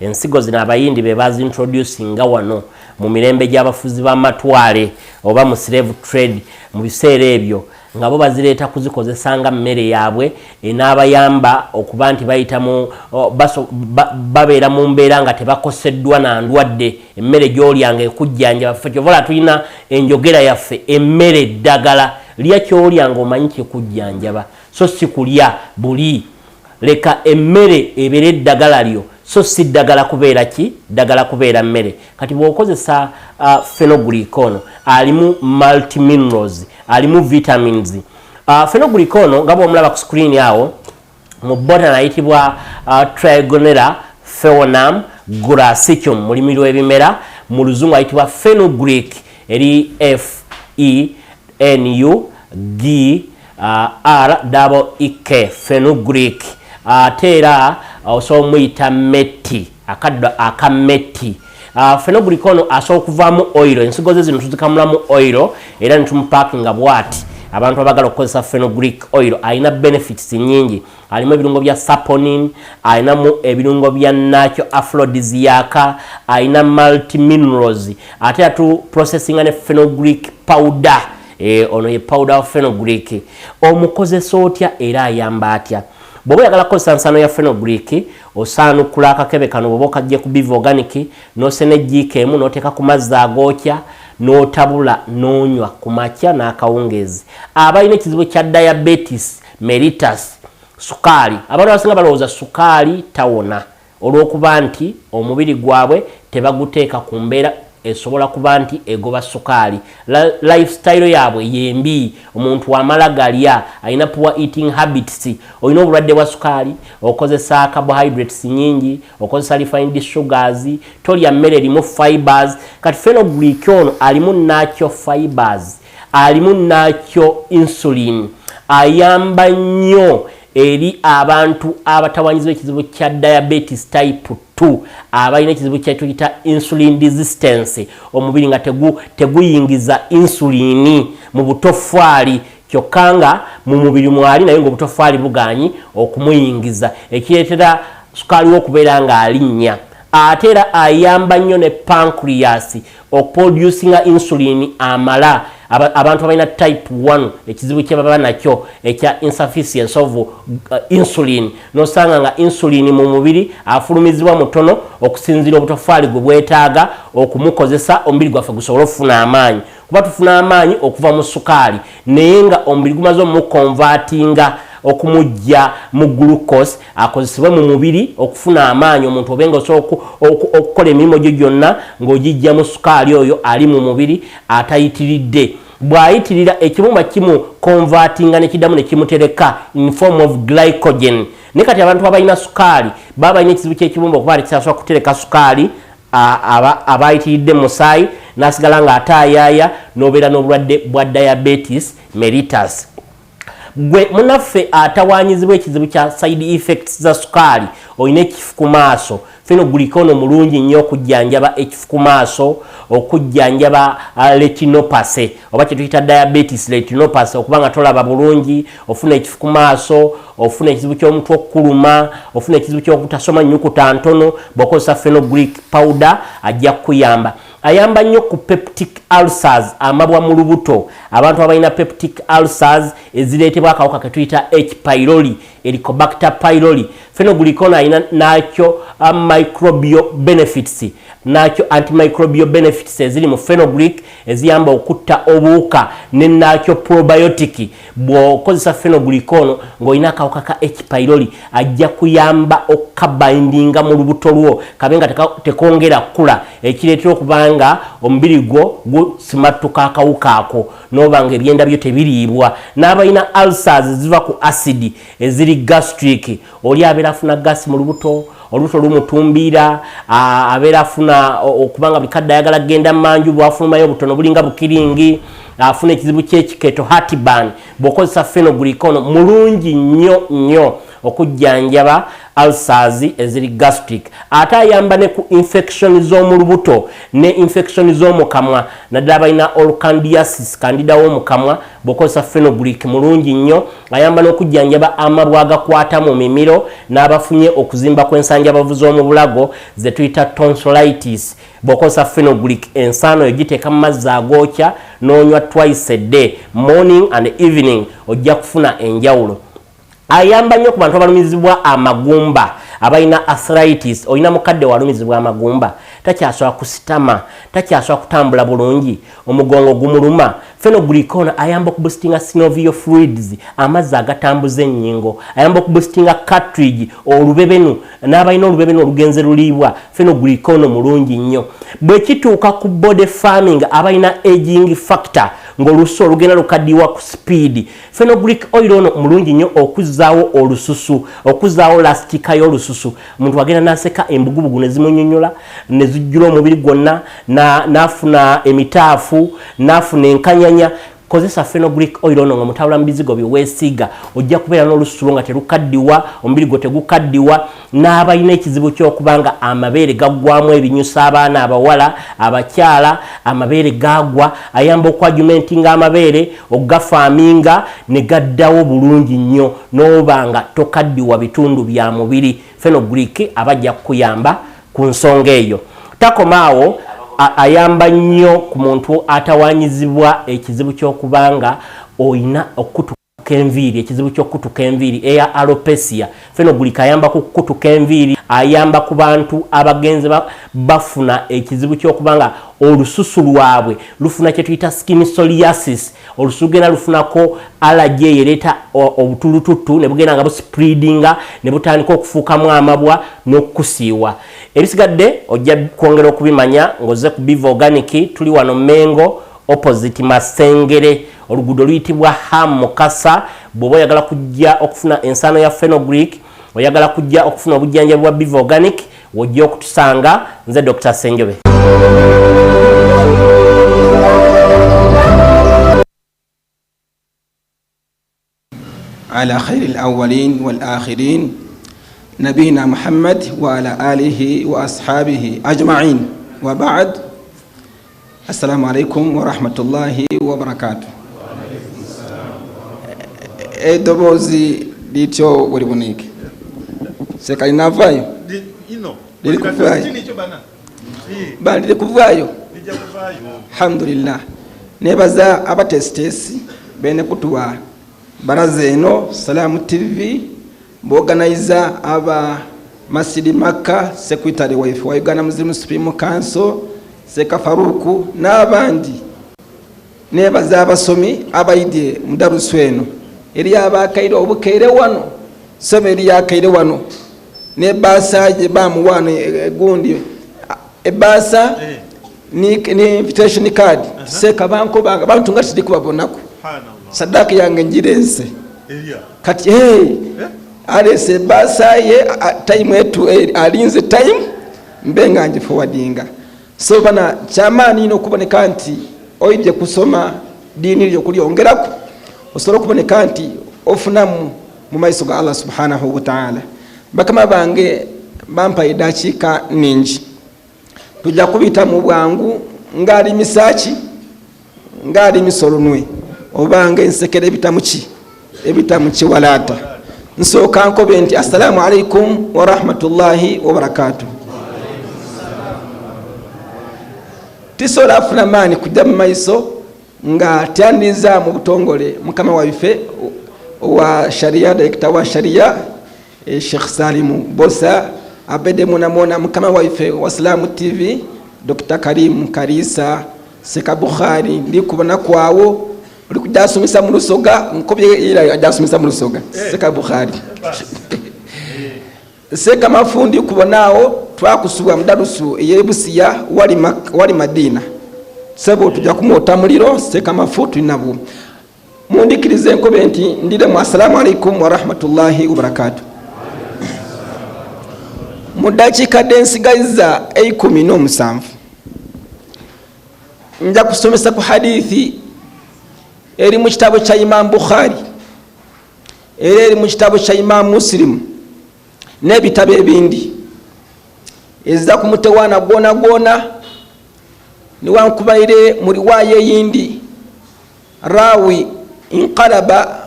Ensigo zino Abayindi be bazintroducinga wano mu mirembe gy'abafuzi b'amatwale oba mu slave trade. Mu biseera ebyo nga bo bazireeta kuzikozesa nga mmere yaabwe enaabayamba okuba nti bayita mu babeera mu mbeera nga tebakoseddwa na ndwadde. Emmere gy'olyanga ekujjanjaba. Ffe kyovola tulina enjogera yaffe, emmere eddagala. Lya kyolya nga omanyi kikujjanjaba, so si kulya buli. Leka emmere ebeere eddagala lyo, so si ddagala kubeera ki, ddagala kubeera mmere. Kati bw'okozesa fenugreek ono alimu multiminerals, alimu vitamins. Fenugreek ono nga bwomulaba ku screen awo, mu botany ayitibwa Trigonella foenum graecum, mu lulimi lw'ebimera. Mu luzungu ayitibwa fenugreek, eri F E N U G R E E K, fenugreek. Ate era osobola omuyita methi, akaddo aka methi. Fenugreek ono asobola okuvaamu oil. Ensigo ze zino tuzikamulamu oil era netumupakinga bwati. Abantu abagala okukozesa fenugreek oil, alina benefits nyingi. Alimu ebirungo bya saponin, alinamu ebirungo bya natural aphrodisiac, alina multiminerals. Ate atu processinga ne fenugreek powder. Ono ye powder wa fenugreek. Omukozesa otya era ayamba atya? Bw'oba oyagala kukozesa nsano ya fenugreek, osaanukula akakebe kano bw'oba okajje ku Biva Organic, n'osena ejjiiko emu n'oteeka ku mazzi agookya n'otabula n'onywa ku makya n'akawungeezi. Abalina ekizibu kya diabetes mellitus, sukaali, abantu abasinga balowooza sukaali tawona olw'okuba nti omubiri gwabwe tebaguteeka ku mbeera esobola kuba nti egoba sukaali. Lifestyle yaabwe yembi, omuntu amala galya, alina poor eating habits. Olina obulwadde bwa sukaali, okozesa carbohydrates nyingi, okozesa refined sugars, tolya mmere erimu fibers. Kati fenugreek ono alimu natural fibers, alimu natural insulin, ayamba nnyo eri abantu abatawanyizibwa ekizibu kya diabetes type 2, abalina ekizibu kyetuyita insulin resistance, omubiri nga teguyingiza insulini mu butofaali, kyokka nga mu mubiri mwali naye nga obutofaali buganyi okumuyingiza, ekireetera sukaali wokubeera ng'alinnya. Ate era ayamba nnyo ne pancreas okuproducinga insulin amala. Abantu abalina type 1, ekizibu kye baba nakyo ekya insufficiency of insulin, nosanga nga insulin mu mubiri afulumizibwa mutono okusinziira obutofaali gwe bwetaaga okumukozesa omubiri gwaffe gusobole okufuna amaanyi, kuba tufuna amaanyi okuva mu sukaali, naye nga omubiri gumaze omuconvertinga okumujja mu glucose akozesebwe mu mubiri okufuna amaanyi, omuntu obe nga osobola okukola emirimu gyo gyonna ng'ogijja mu sukaali oyo ali mu mubiri atayitiridde. Bw'ayitirira, ekibumba kimu convertinga nekiddamu nekimutereka in form of glycogen. Naye kati abantu abalina sukaali baba balina ekizibu kyekibumba okuba tekisobola kutereka sukaali abayitiridde musaayi, n'asigala nga ataayaaya, n'obeera n'obulwadde bwa diabetes mellitus. Gwe munaffe atawanyizibwa ekizibu kya side effects za sukaali, olina ekifu ku maaso, fenugreek ono mulungi nnyo okujjanjaba ekifu ku maaso, okujjanjaba retinopathy oba kyetuyita diabetes retinopathy, okuba nga tolaba bulungi, ofuna ekifu ku maaso, ofuna ekizibu ky'omutwe okukuluma, ofuna ekizibu ky'okutasoma nnyukuta ntono. Bw'okozesa fenugreek powder ajja kukuyamba. Ayamba nnyo ku peptic ulcers, amabwa mu lubuto. Abantu abalina peptic ulcers ezireetebwa akawuka ketuyita H pylori, Helicobacter pylori, fenugreek ono alina nakyo microbial benefits, nakyo antimicrobial benefits eziri mu fenugreek eziyamba okutta obuwuka, ne nakyo probiotic. Bw'okozesa fenugreek ono ng'olina akawuka ka H pylori, ajja kuyamba okukabindinga mu lubuto lwo kabe nga tekongera kukula, ekireetera okuba nga omubiri gwo gusimattuka akawuka ako, noba nga ebyenda byo tebiriibwa. N'abalina ulcers ziva ku acid eziri gastric, oli abeera afuna gasi mu lubuto, olubuto lumutumbiira, abeera afuna okubanga buli kadde ayagala kgenda manju, bwafulumayo obutono bulinga bukiringi, afuna ekizibu kyekiketo, heartburn. Bw'okozesa fenugreek ono mulungi nnyo nnyo okujjanjaba ulcers eziri gastric. Ate ayamba ne ku infection z'omu lubuto ne infection z'omukamwa, naddala balina oral candidiasis, candida w'omukamwa. Bw'okozesa fenugreek mulungi nnyo. Ayamba n'okujjanjaba amabwa agakwata mu mimiro n'abafunye okuzimba kw'ensanjabavu z'omu bulago ze tuyita tonsillitis. Bw'okozesa fenugreek, ensaano eyo giteeka mu mazzi agookya n'onywa twice a day, morning and evening, ojja kufuna enjawulo. Ayamba nnyo ku bantu abalumizibwa amagumba, abalina arthritis. Olina mukadde walumizibwa amagumba, takyasobola kusitama, takyasobola kutambula bulungi, omugongo gumuluma, fenugreek ono ayamba okuboostinga synovial fluids, amazzi agatambuza ennyingo. Ayamba okuboostinga cartilage, olubebenu, n'abalina olubebenu olugenze luliibwa, fenugreek ono mulungi nnyo. Bwe kituuka ku body firming, abalina aging factor, Ng'olususu olugenda lukaddiwa ku sipiidi. Fenugreek oil ono mulungi nnyo okuzzaawo olususu, okuzzaawo lastika y'olususu. Omuntu agenda n'aseka embugubugu ne zimunyonyola ne zijjula omubiri gwonna, n'afuna emitaafu, n'afuna enkanyanya. Kozesa fenugreek oil ono nga mutabula mu bizigo bye weesiiga, ojja kubeera n'olususu lwo nga terukaddiwa, omubiri gwo tegukaddiwa. N'abalina ekizibu ky'okuba nga amabeere gaggwamu ebinyusa, abaana abawala, abakyala, amabeere gagwa, ayamba okwajumentinga amabeere, okugafaaminga ne gaddawo bulungi nnyo, n'oba nga tokaddiwa bitundu bya mubiri. Fenugreek aba ajja kukuyamba ku nsonga eyo. Takoma awo, ayamba nnyo ku muntu atawanyizibwa ekizibu ky'okubanga oyina okukutuka enviiri, ekizibu ky'okukutuka enviiri eya alopecia. Fenugreek ayamba ku kukutuka enviiri, ayamba ku bantu abagenze bafuna ekizibu ky'okubanga olususu lwabwe lufuna kye tuyita skin psoriasis. Olususu lugenda lufunako allergy eyo ereeta obutulututtu ne bugenda nga buspreadinga ne butandika okufuukamu amabwa n'okukusiiwa. Ebisigadde ojja kwongera okubimanya ng'ozze ku Biva Organic. Tuli wano Mengo, opposite Masengere, oluguudo luyitibwa Ham Mukasa. Bw'oba oyagala kujja okufuna ensaano ya fenugreek, oyagala kujja okufuna obujjanjabi bwa Biva Organic, wojja okutusanga. Nze Dr Senjobe. على خير الأولين والآخرين نبينا محمد وعلى آله وأصحابه أجمعين وبعد السلام عليكم ورحمة الله وبركاته. Eddoboozi lityo buli buniike sekalinavaayo liri kuvaayo ba liri kuvaayo. Alhamdulillah, nebaza abatesitesi bene kutuwa baraza eno Salaamu TV, boganiza aba Masidi Makka, secretary waife wa Uganda Muslim Supreme Council Seka Faruku n'abandi. Nebaza abasomi abaidye mudarusu eno eri abakaire obukeire wano sebe eri yakaire wano nebasa gye bamuwano egundi ebasa ni invitation card. Seka bankobanga bantu nga tiri kubabonaku sadaka yange njirense kati hey, alese ebasa ye time etu alinze time mbe nga ngiforwardinga. So bana kyamaani ino okuboneka nti oidye kusoma diini lyo kulyongeraku osobola okuboneka nti ofunamu mu maiso ga Allah subhanahu wa ta'ala. Bakama bange bampa edakiika ningi, tujja kubita mu bwangu ngaali misaaki ngaali misolonwe obanga ensekere ebita mu kiwalaata. Nsooka nkobe nti assalamu alaikum warahmatullahi wabarakatuh. Tisobola afuna maani kujja mu maiso nga tyaniriza mu butongole mukama waife owa sharia, director wa sharia Sheikh Salimu Bosa abede munamona, mukama waife wa Salamu TV Dr Karim Karisa Seka Bukhari, ndi kubona kwawo uri kujasomesa mu Lusoga nkobye ira ajasomesa mu Lusoga Seka Bukhari Seka Mafundi kubonawo twakusubwa mudarusu eyebusiya wali Madina sebo tujja kumwota muliro Seka Mafu tulinabu mundikirize nkobe nti ndiremu assalamu alaikum warahmatullahi wabarakatuh. Mu dakiika densigaiza 17 nja kusomesa ku hadithi eri mu kitabo kya Imam Bukhari era eri mu kitabo kya Imam Muslim n'ebitabo ebindi eza kumutewaana gwona gwona niwankubaire mu riwaaya eyindi rawi inqalaba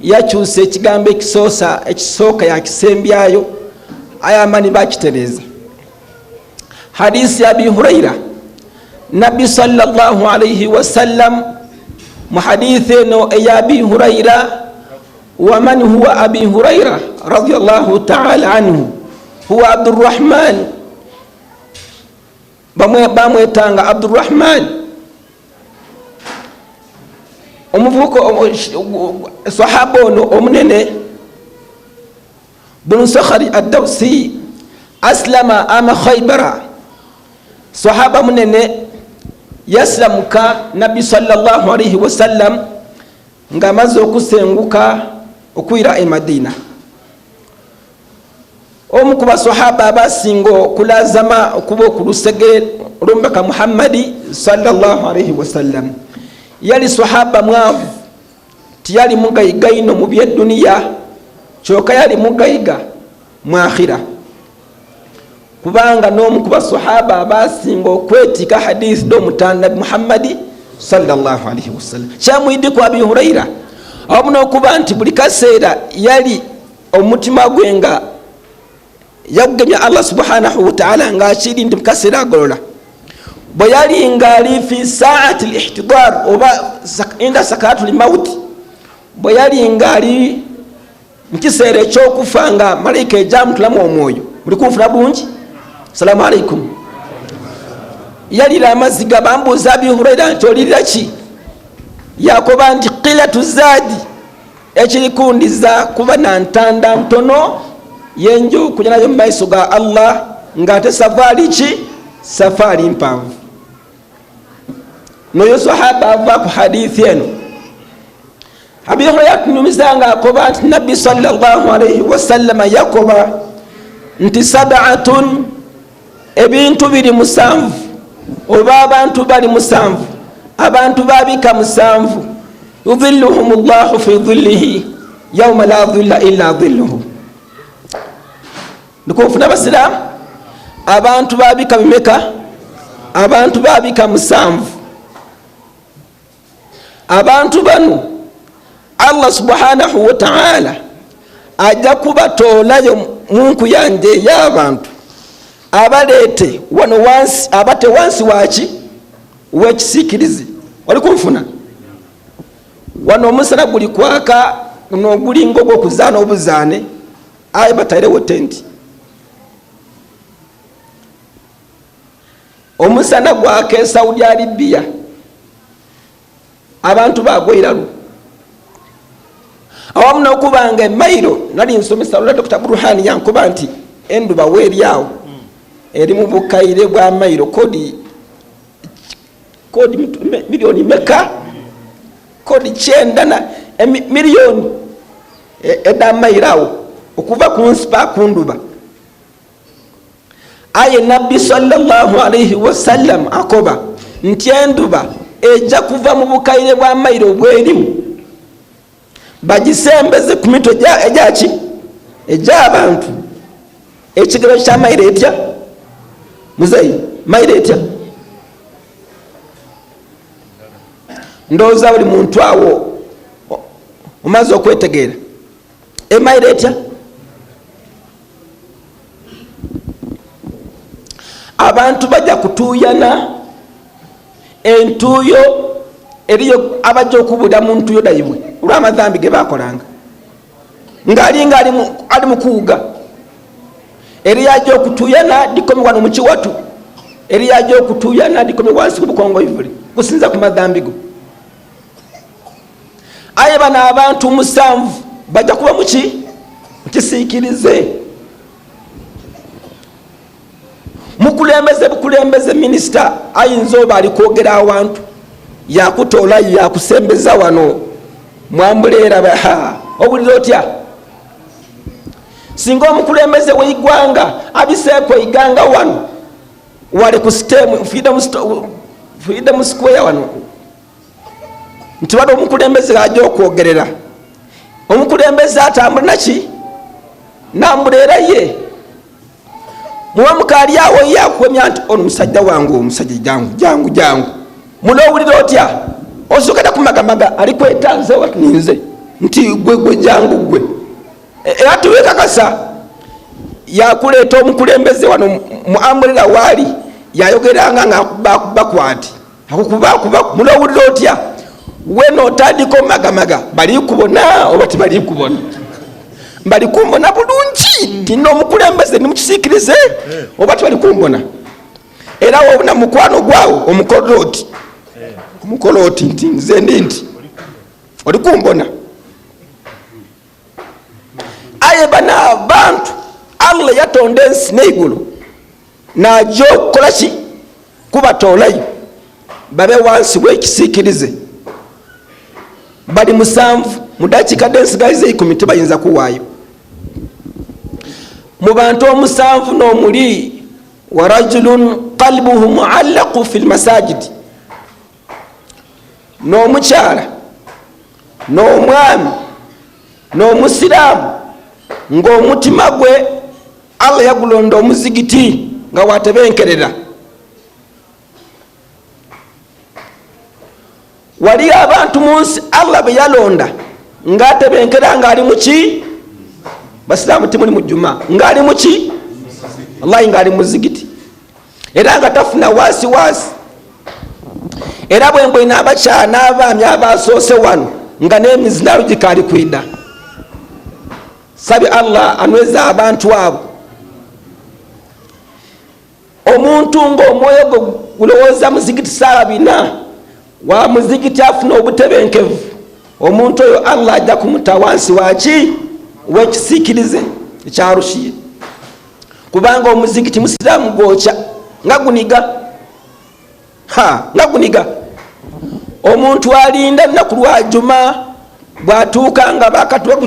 yakyusa ekigambo ekisooka yakisembyayo ayamani bakitereeza. Hadisi ya Abi Huraira, Nabbi sallallahu alayhi wasallam mu hadithi eno eya Abi Huraira, wa man huwa Abi Huraira radiyallahu ta'ala anhu huwa Abdurrahman, bamwetanga Abdurrahman omuvubuka sahaba ono omunene bunu Sakhari ad-Dawsi aslama ama Khaybara, sahaba munene Yasiramuka Nabbi sallallahu alaihi wasallam ng'amaze okusenguka okwira e Madina. Omu ku basahaba abasinga okulazama okuba okulusegere olwomubaka Muhammadi sallallahu alaihi wasallam yali sahaba mwavu, tiyali mugayiga ino mu byeduniya, kyoka yali mugayiga mu akhira, kubanga n'omu ku basahaba abasinga okwetika hadithi d'omutanda Muhammadi sallallahu alaihi wasallam. Kyamwidiku Abi Huraira awamu n'okuba nti buli kaseera yali omutima gwe nga yagugemya Allah subhanahu wataala, ng'akiri nti mukaseera agolola bwe yali ng'ali fi saati lihtidar oba inda sakaratu lmauti, bwe yali ng'ali mukiseera ekyokufa nga malayika ejamutulamu omwoyo. Muli kunfuna bulungi? Salamu alaikum. Yalira amaziga, bambuuza Abi Huraira nti olirira ki? Yakoba nti qilatu zaadi, ekirikundiza kuba na ntanda ntono yenja okuja nayo mu maiso ga Allah, ng'ate safaari ki? Safaari mpanvu. Noyo sahaba ava ku hadithi eno. Abi Huraira yatunyumiza nga akoba nti Nabbi sallallahu alaihi wasallama yakoba nti sabaatun, ebintu biri musanvu, oba abantu bali musanvu, abantu babika musanvu, yudhilluhum llahu fi dhillihi yauma la dhilla illa dhilluhu. Ndikunfuna abasiraamu? Abantu babika bimeka? Abantu babika musanvu. Abantu bano Allah subhanahu wataala ajja kubatoolayo mu nkuyanja ey'abantu, abaleete wano wansi, abate wansi waki? Wekisiikirizi. Wali kunfuna? Wano omusana guli kwaka nogulinga ogwokuzaana obuzaane, aye batairewo tenti. Omusana gwaka e Saudi Arabia, abantu bagwa iralu. Awamu n'okuba nga emairo nali nsomesa lula Dr Burhani yankuba nti enduba weeri awo eri mu bukaire bwa mairo kodi miliyoni meka? Kodi kyenda na miliyoni edamairo awo okuva ku nsi pakunduba. Aye Nabbi sallallahu alaihi wasallam akoba nti enduba ejja kuva mu bukaire bwa mairo obwerimu, bagisembeze ku mitwe egyaki egy'abantu. Ekigero kya mairo etya muzeyi? Mairo etya? Ndowooza buli muntu awo omaze okwetegeera emairo etya. Abantu bajja kutuuyana entuuyo, eriyo abajja okubuulira mu ntuuyo daibwe olw'amazambi ge bakolanga, ng'alinga ali mu kuwuga. Eriyo ajja okutuuyana dikomi wano mu kiwatu, eriyo ajja okutuuyana dikomi wansi ku bukongoivule, kusinza ku madhambi go. Aye bano abantu musanvu bajja kuba muki? Mukisiikirize. Mukulembeze bukulembeze, minisita ayinza oba ali kwogera awantu yakutoolayo yakusembeza wano mwambuleera, owulira otya singa omukulembeze w'eggwanga abiseeko iganga wano wali ku sitemu Freedom Square wano, nti wali omukulembeze ajja okwogerera, omukulembeze atambula naki nambuleera ye muba mukaali awo yakuwemya nti ono musajja wange, omusajja jangu jangu jangu, munowulira otya? Osooka kumagamaga ali kwetanze watuninze nti gwe gwe jangu gwe, era tuwekakasa yakuleeta omukulembeze wano mu amulera waali yayogeranga ngaakubakuba kwati akukubakuba, munowulira otya? Wena otandika omagamaga bali kubona oba tebali kubona? Bali kumbona bulungi nti omukulembeze nimukisiikirize oba tebali kumbona? Era wobona mukwano gwawo omukoloti omukoloti nti nze ndi nti oli kumbona. Aye bano abantu Allah yatonda ensi n'eigulu najja okukola ki? Kubatoolayo. Babe wansi w'ekisiikirize bali musanvu mu dakiika d'ensigazi eikumi tebayinza kuwaayo. Mu bantu omusanvu n'omuli wa rajulun qalbuhu muallaqu fi lmasajidi, n'omukyala n'omwami n'omusiraamu ng'omutima gwe Allah yagulonda omuzigiti nga watebenkerera. Wali abantu mu nsi Allah be yalonda ng'atebenkera ng'ali muki? Basiraamu timuli mu juma, ng'ali muki? Wallahi ng'ali muzigiti era nga tafuna waasi waasi. Era bwe mbwena abakyala n'abaami abasoose wano nga n'emizindaalo gikaali kwida, sabye Allah anyweze abantu abo. Omuntu ng'omwoyo gwe gulowooza muzigiti saawa bina wa muzigiti afuna obutebenkevu, omuntu oyo Allah ajja kumuta wansi waki wekisiikirize ekyarushiye, kubanga omuzigiti musiraamu gwokya nga guniga, ha nga guniga. Omuntu alinda lunaku lwa juma bwatuuka nga bakatuwa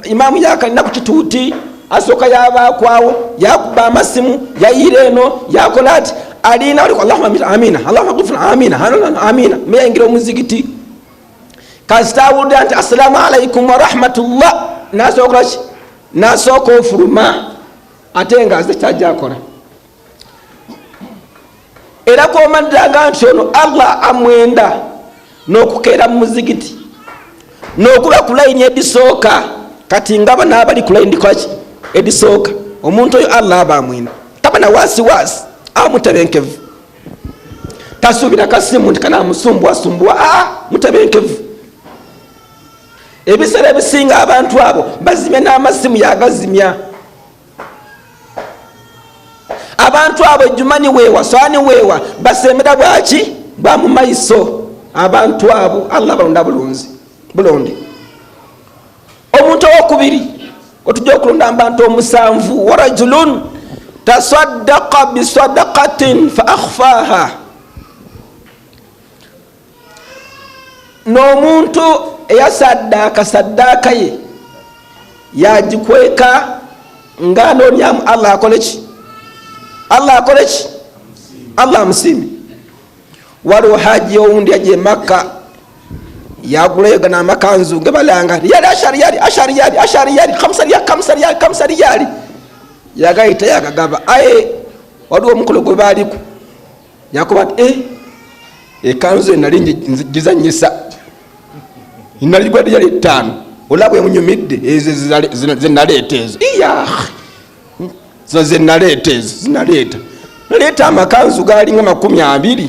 imaamu yakalina ku kituuti, asooka yabaakwawo, yakuba amasimu, yayira eno, yakola ati alina aliko Allahumma amina, Allahumma ghfir amina, amina, meyayingira omuzigiti kasita awulira nti assalamu alaikum warahmatullah, nasooka ki? Nasooka ofuluma ate nga aze kyajja akola. Era komaliraga nti ono Allah amwenda n'okukeera mu muzigiti n'okuba ku layini edisooka. Kati nga bano abali ku layini kwaki edisooka, omuntu oyo Allah aba amwenda, taba na wasi wasi, amutebenkevu, tasuubira kasimu nti kanamusumbuwasumbuwa, aa mutebenkevu. Ebiseera ebisinga abantu abo bazimya n'amasimu yagazimya. Abantu abo ejjuma niweewa swani weewa basemera bwaki bwa mu maiso. Abantu abo Allah balonda bulunzi bulonde. Omuntu owokubiri otujja okulonda abantu omusanvu, wa rajulun tasaddaqa bisadaqatin fa akhfaha, n'omuntu eyasaddaaka saddaaka ye yagikweka ng'anoonyamu Allah akole ki? Allah akole ki? Allah amusiime. Waliwo haji owundi yaja e Makka yagulayo gano amakanzu ge balanga riyali ashariyali ashariyali ashariyali kamsariyali kamsariyali kamsariyali, yagayita yagagaba. Aye waliwo omukolo gwe baaliku yakuba nti ekanzu enali ngizanyisa naligwa riyali 5, olaba emunyumidde ezo zenaleeta ezo, iya zino zenaleeta ezo zinaleeta naleeta amakanzu galinga 20,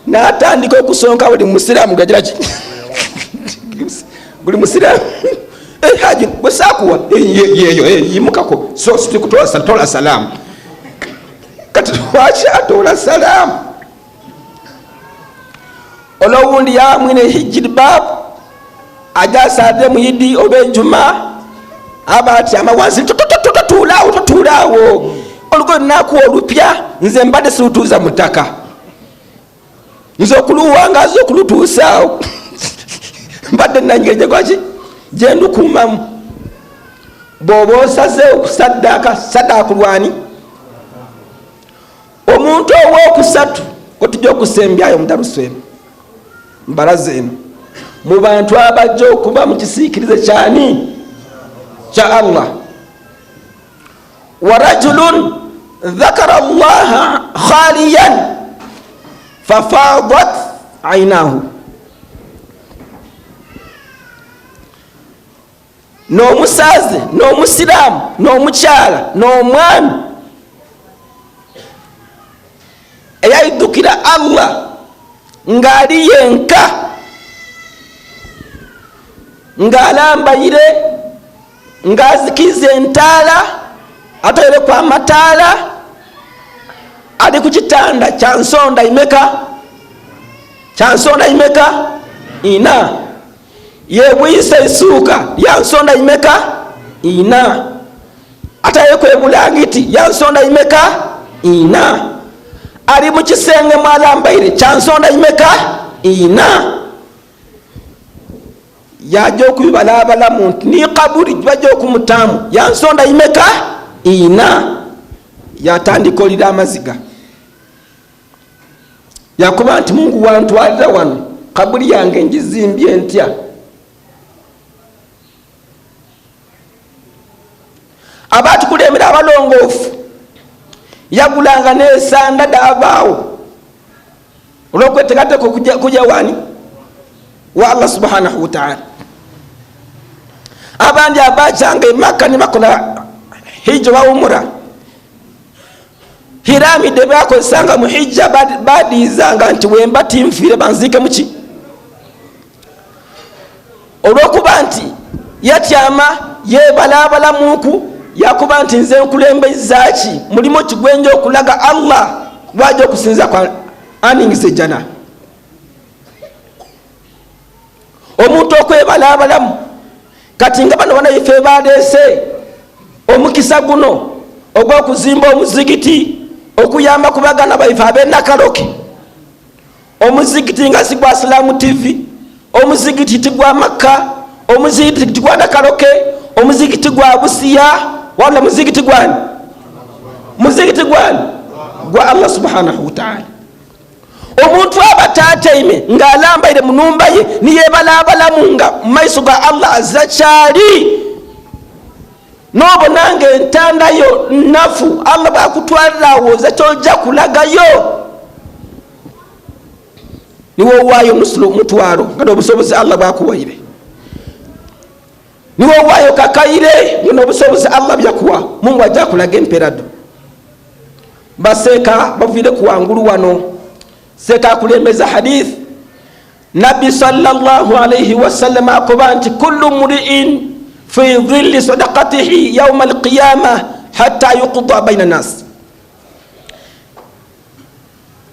n'atandika okusonka buli musiraamu gagira ki buli musiraamu haji bwe saakuwa yeyo yimukako so situkutola tola salaamu. Kati lwaki atola salaamu? Olwowundi yamwine hijiribab aja asaade muyidi oba ejuma aba atyama wansi, totuulaawo totuulaawo, olugoye lunakuwa olupya, nze mbadde sirutuuza mu ttaka, nze okuluwanga aze okulutuusaawo mbadde nanyigire gwaki gyendukuumamu. Bw'oba osaze okusaddaaka saddaaka lwani? Omuntu owokusatu otujja okusembyayo mudarusu eno mbalaza eno mu bantu abajja okuba mu kisiikirize kyani kya Allah, wa rajulun dhakara Allaha khaliyan fafadat ainahu, n'omusaze n'omusiraamu n'omukyala n'omwami eyaidukira Allah ng'ali yenka ng'alambayire ng'azikiza entaala atoyereku amataala ali ku kitanda kya nsonda imeka kya nsonda imeka ina, yebwisa isuuka ya nsonda imeka ina, atayeku ebulangiti ya nsonda imeka ina, Ali mu kisenge mwalambaire kyansonda imeka ina yajja okubibalabalamu nti ni kaburi bajja okumutaamu yansonda imeka ina. Yatandika olira amaziga, yakuba nti Mungu wantwalira wano, kaburi yange ngizimbye ntya? Abatukulembera abalongoofu yagulanga nesanda davaawo olwokwetekateka okuja wani wa Allah subhanahu wataala. Abandi abajanga emaka nibakola hijja bawumura hiramide bakozesanga mu hijja, badizanga nti wemba tinfiire banziike muki, olwokuba nti yatyama yebalabalamuku, yakuba nti nze nkulembezaki mulimu kigwenja okulaga Allah lwaja okusinza kwa aningiza ejjana. Omuntu okwebalabalamu kati nga bano banaife baleese omukisa guno ogw'okuzimba omuzigiti okuyamba ku baganda baife ab'enakaloke. Omuzigiti nga si gwa Silamu TV, omuzigiti tigwa Makka, omuzigiti tigwa Nakaloke, omuzigiti gwa Busiya, wabula muzigiti gwani? Muzigiti gwani? Gwa Allah subhanahu wataala. Omuntu aba taataime ng'alambaire mu numba ye niyebalabalamu nga mu maiso ga Allah azira kyali, nobona nga entandayo nafu, Allah bwakutwalira awoza kyojja kulagayo niwowaayo nusulu mutwalo nga nobusobozi Allah bwakuwaire, niwowaayo kakaire nga nobusobozi Allah byakuwa, Mungu ajja kulaga emperado. Baseeka baviire ku wangulu wano, seeka akulembeza hadith Nabbi sallallahu alaihi wasallam akoba nti kullu mri'in fi dhilli sadaqatihi yauma alqiyama hatta yuqda baina nas.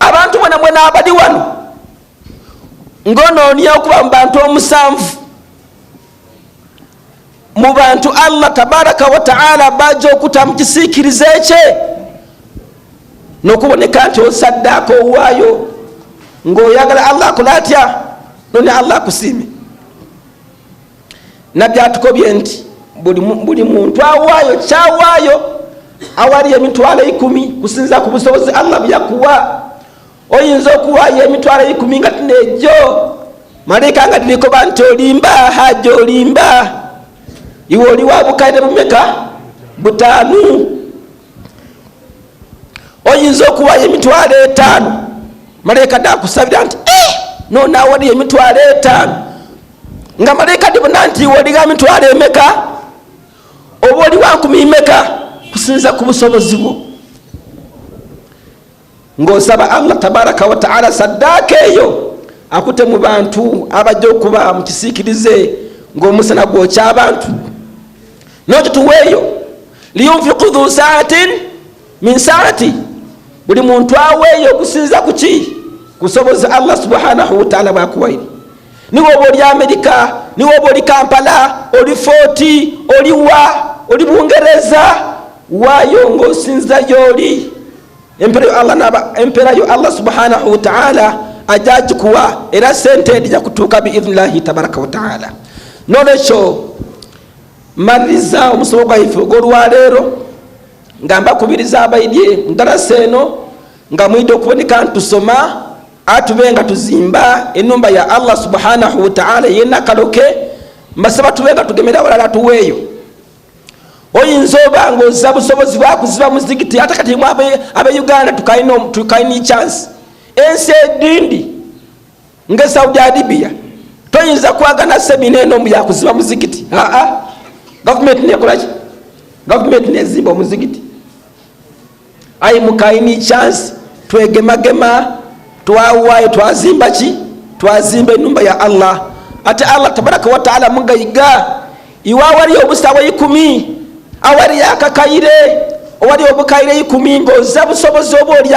Abantu mwena mwena abali wano ng'onoonia okuba mu bantu omusanvu mu bantu Allah tabaraka wa taala baja okuta mu kisiikirize kye, n'okuboneka nti osaddaaka owaayo ng'oyagala Allah akola atya none Allah akusiime. Nabbi atukobye nti buli muntu awaayo kyawaayo awali emitwalo 10 kusinza ku busobozi Allah byakuwa. Oyinza okuwaayo emitwalo 10 nga tinejjo malayika nga dirikoba nti olimba haja olimba, iwe oli wa bukaire bumeka? 5. Oyinza okuwaayo emitwalo 5 malayika dakusabira nti nona awali emitwalo 5 nga malayika dibona nti iwe oliga mitwalo emeka oba oli wa 10 meka kusinza ku busobozi bwo. Ng'osaba Allah tabaraka wa taala saddaaka eyo akute mu bantu abajja okuba mu kisiikirize ng'omusana gwokya abantu, n'okituweeyo liyunfiku dhu saatin min saati, buli muntu aweeyo okusinza ku ki? Kusoboza Allah subhanahu wataala bwakuwaire. Niwe oba oli Amerika, niwe oba oli Kampala, oli Foti, oli wa, oli Bungereza, waayo ng'osinza gy'oli. Empera yo Allah subhanahu wataala ajja agikuwa, era sente ejja kutuuka biidhnillahi tabaraka wataala. Nolwekyo maliriza omusomo gwaife ogw'olwaleero nga mbakubiriza abaidye mudarasa eno nga mwidde okuboneka ntusoma atube nga tuzimba enumba ya Allah subhanahu wataala yenakaloke, mbasaba tube nga tugemera walala tuweeyo. Oyinza oba nga ozza busobozi bwakuziba muzigiti, ate kati mwe abe Uganda tukalina chance. Ensi edindi nga Saudi Arabia toyinza kwagana semina eno mbu yakuziba muzigiti. Aa, gavumenti nekolaki? Gavumenti nezimba omuzigiti. Ayi mukalina chance, twegemagema twawaayo twazimba ki? Twazimba enumba ya Allah. Ate Allah tabaraka wa taala mugayiga, iwe awali obusawo 10 awali akakaire owali obukaire 10 ng'ozza busobozi oba oli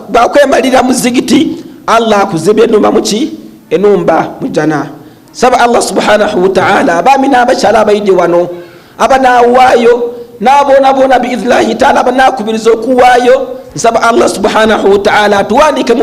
bwakwemalira muzigiti, Allah akuzibye enumba muki? Enumba mujana. Saba Allah subhanahu wa taala abaami n'abakyala abaidye wano abanawaayo n'abonaboona biidhnillahi taala abanakubiriza okuwaayo Nsaba Allah subhanahu wataala atuwandike mu